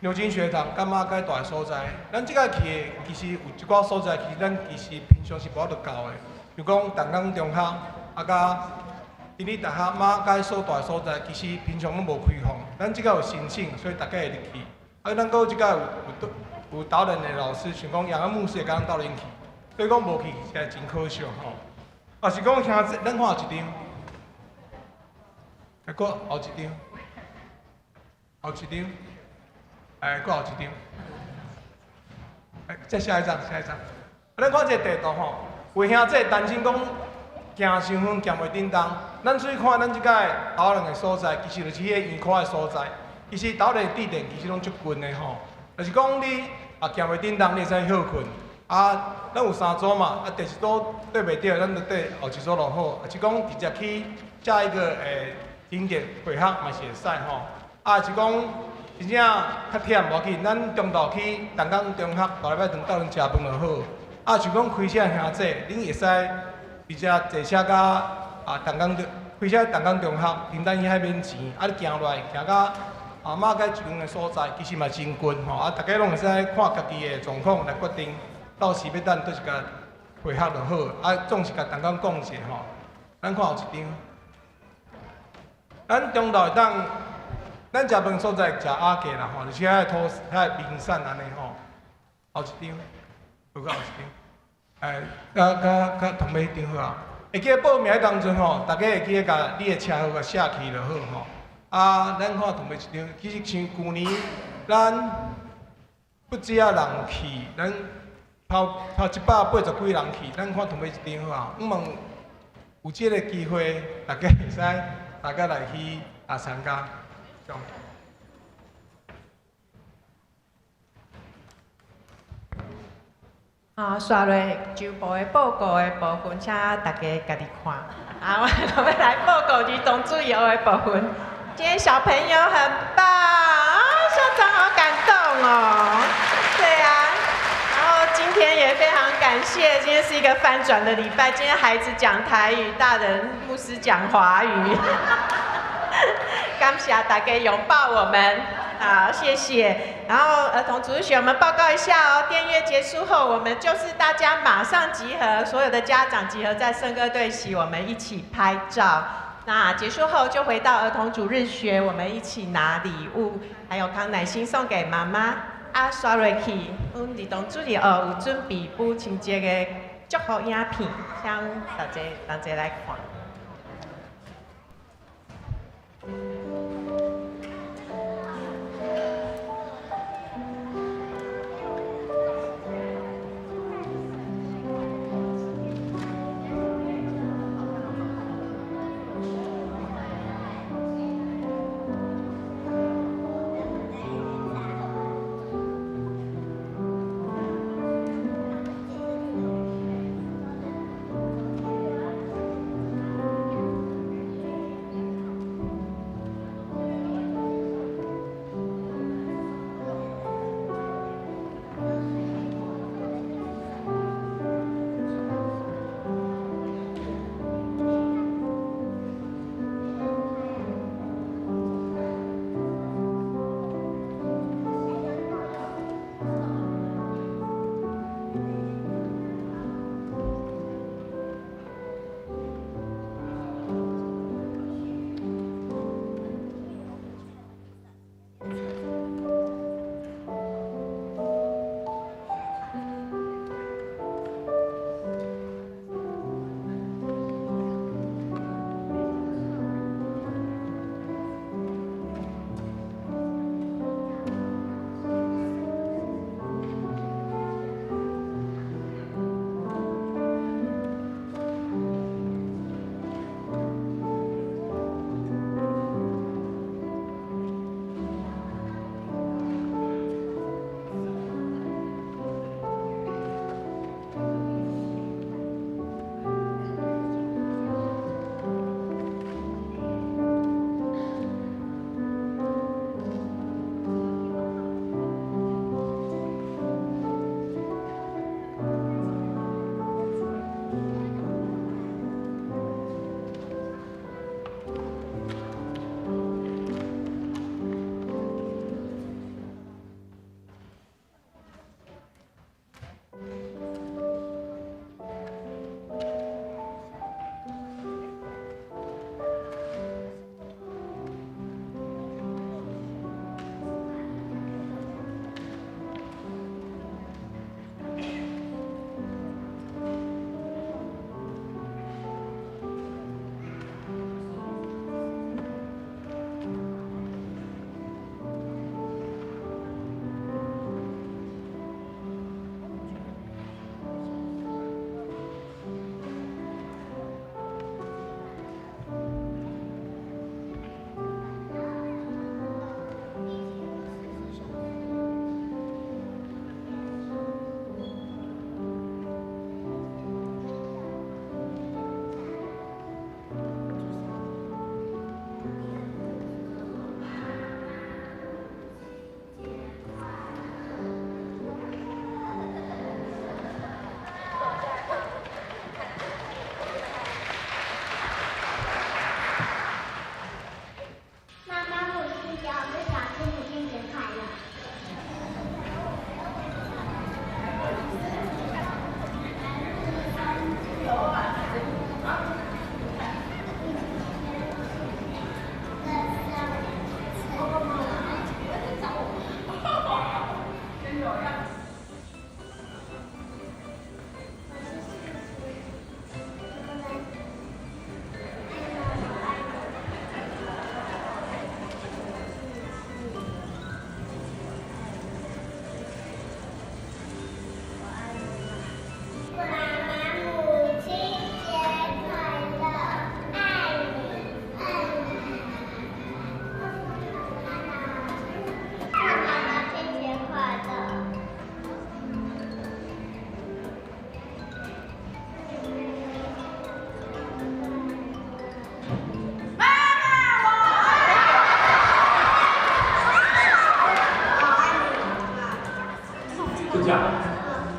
牛津学堂，佮马偕大个所在。咱这个去的其实有一寡所在，其实咱其实平常是无法度到的，比如讲淡江中学，啊，佮真理大学、马偕所大个所在，其实平常拢无开放。咱这个有申请，所以大家会入去。啊，咱阁有这个有导览的老师，像讲杨安牧师会共咱导览去，所以讲无去实在真可惜吼。啊，是讲兄弟，咱看后一张，啊，阁后一张，后一张，哎，阁后一张，哎，再下一张，下一张。啊，咱看这个地图吼，有兄弟担心讲行伤远，行袂振动。咱注意看咱这个导览的所在，其实就是彼个圆箍的所在。其实导览地点其实拢足近的吼，就是讲你啊行袂振动，你会使歇困。啊，咱有三组嘛，啊第一组缀袂著，咱就缀后一组就好。啊是讲直接去下一个景点会合嘛是会使吼。啊是讲真正较忝无要紧，咱中途去淡江中学大礼拜堂斗阵食饭就好。啊是讲开车兄弟，恁会使直接坐车到啊淡江中，开车淡江中学，停等遐免钱，啊你行落来行到啊，马偕一间的所在，其实嘛真近吼，啊，大家攏會使看家己的狀況來決定，到時欲等佗一個會合就好。啊，總是共同工講一下吼。咱看後一張，咱中晝會當，咱食飯所在食鴨雞啦吼，就是遐個土遐個名產按呢吼。後一張，閣後一張，哎，較較較同尾彼張好啊。會記得報名彼當陣吼，大家會記得共你的車號共寫去就好吼。啊，咱看同尾一張，其實像舊年咱不止仔人去，咱頭頭180幾人去，咱看同尾一張好啊。希望有這个機會，大家會使大家來去啊參加。啊，煞落周報的報告的部分，請大家家己看。啊，我們來報告兒童主日學的部分。今天小朋友很棒啊，校長好感動哦。對啊，然後今天也非常感謝，今天是一個翻轉的禮拜。今天孩子講台語，大人牧師講華語。感謝大家擁抱我們，好，謝謝。然後兒童主日學，我們報告一下哦。殿樂結束後，我們就是大家馬上集合，所有的家長集合在聖歌隊席，我們一起拍照。那結束後就回到兒童主日學，我們一起拿禮物，還有康乃馨送給媽媽。啊，煞落去，阮兒童主日學有準備母親節的祝福影片，請大家同齊來看。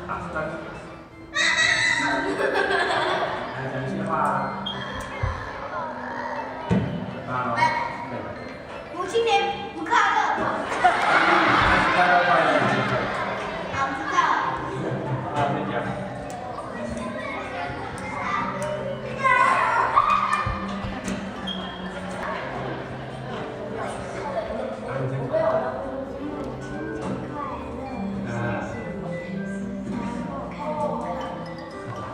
好，专注。来讲一句话。啊，对。母亲节不快樂。快樂快樂。好，知道。好，先講。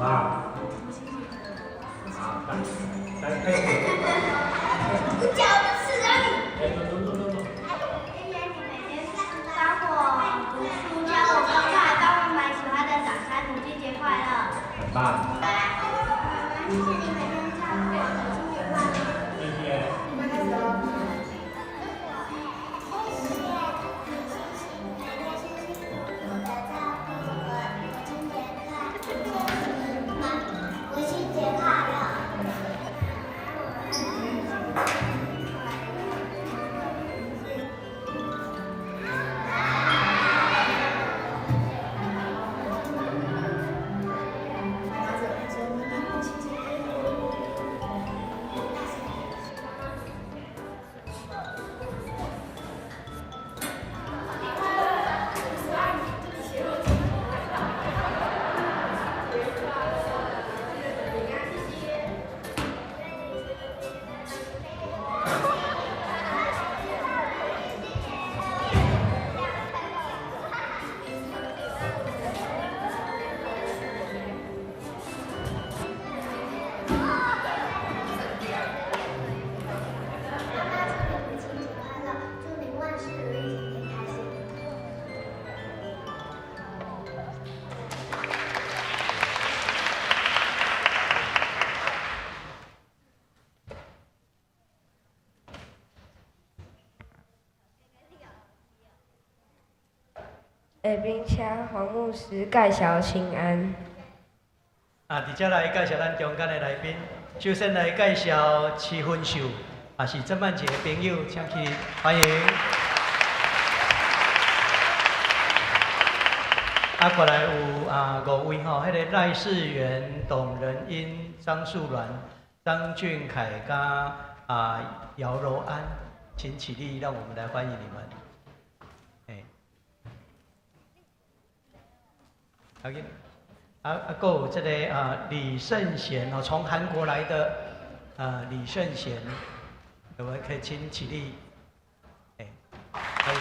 哇！好，来，来，我脚刺到你。哎，走走走走。帮我读书，教我功课，帮我买喜欢的早餐，母亲節快樂。很棒。媽媽，謝謝你每天照顧我，母親節快樂。謝謝。母親節快樂。媽媽，祝你母親節快樂，祝你萬事如意，天天開心。下面請黃牧師介紹請安。啊，佇遮來介紹咱中間的來賓，首先來介紹徐芬秀，也是曾曼杰的朋友，請起歡迎。啊，過來有啊五位吼，彼個賴世元、董仁英、張素鸞、張俊凱佮啊姚柔安，請起立，讓我們來歡迎你們。欸，好嘅。啊，閣有這個啊李聖賢哦，從韓國來的啊李聖賢，我們可以請起立，哎，歡迎。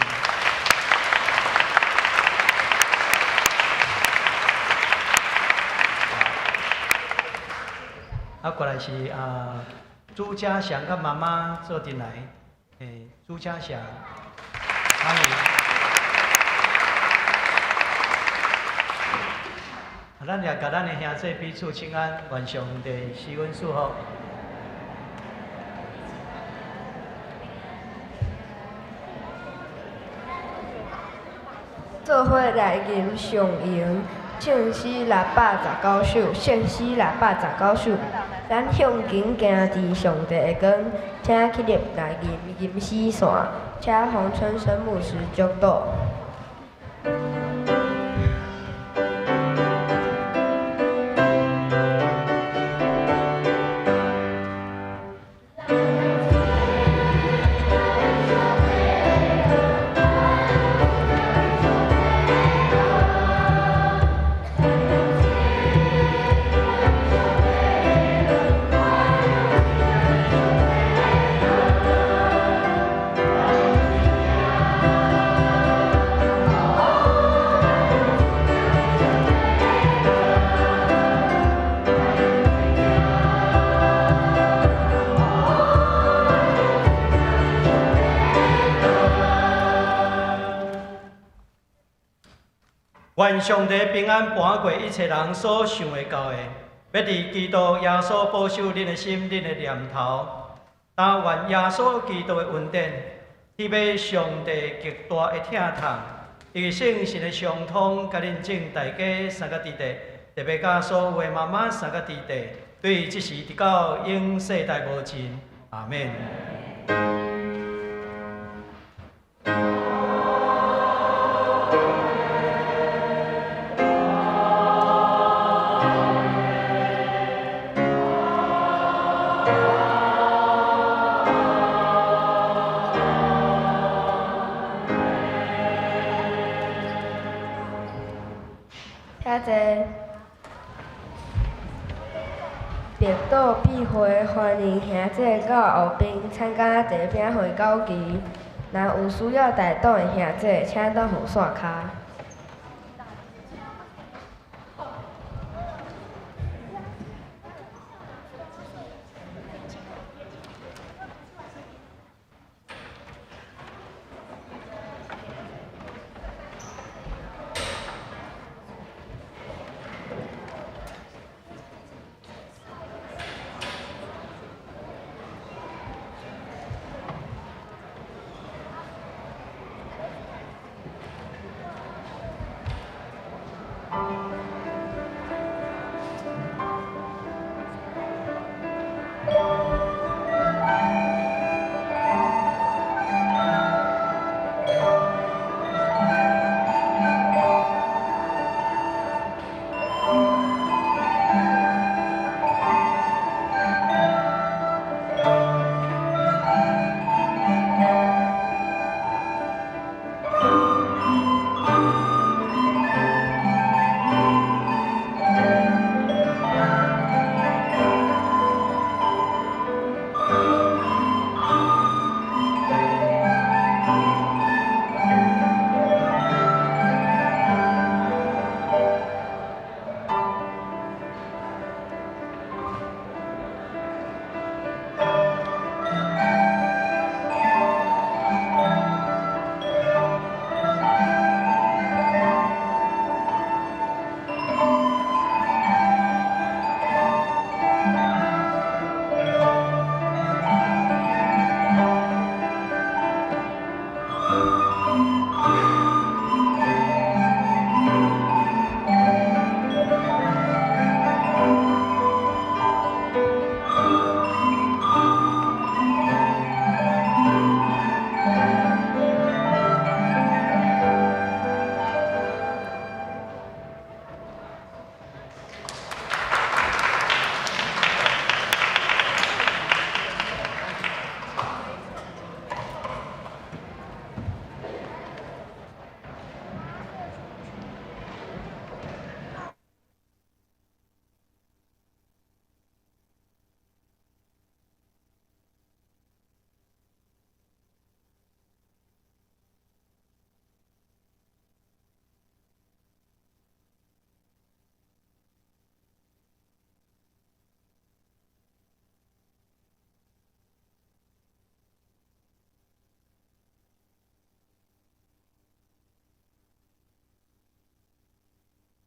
啊，過來是啊朱家祥佮媽媽做陣來，欸，朱家祥，歡迎。咱也共咱的兄弟彼此請安，願上帝賜阮祝福。做伙來吟上詠聖詩619首，聖詩619首。咱向前行佇上帝的光，請起立來吟吟詩線，請洪春生牧師祝禱。願上帝平安伴過一切人所想會到的，欲佇基督耶穌保守恁的心、恁的念頭。但願耶穌基督的恩典，天父上帝極大的疼痛，以及聖神的相通，佮恁眾大家三个弟弟，特別佮所有的媽媽三個弟弟，對這時直到永世代無盡。阿們。請坐。绿岛笔会欢迎兄姐到后边参加茶饼会斗棋。若有需要代挡的兄姐，请到雨伞跤。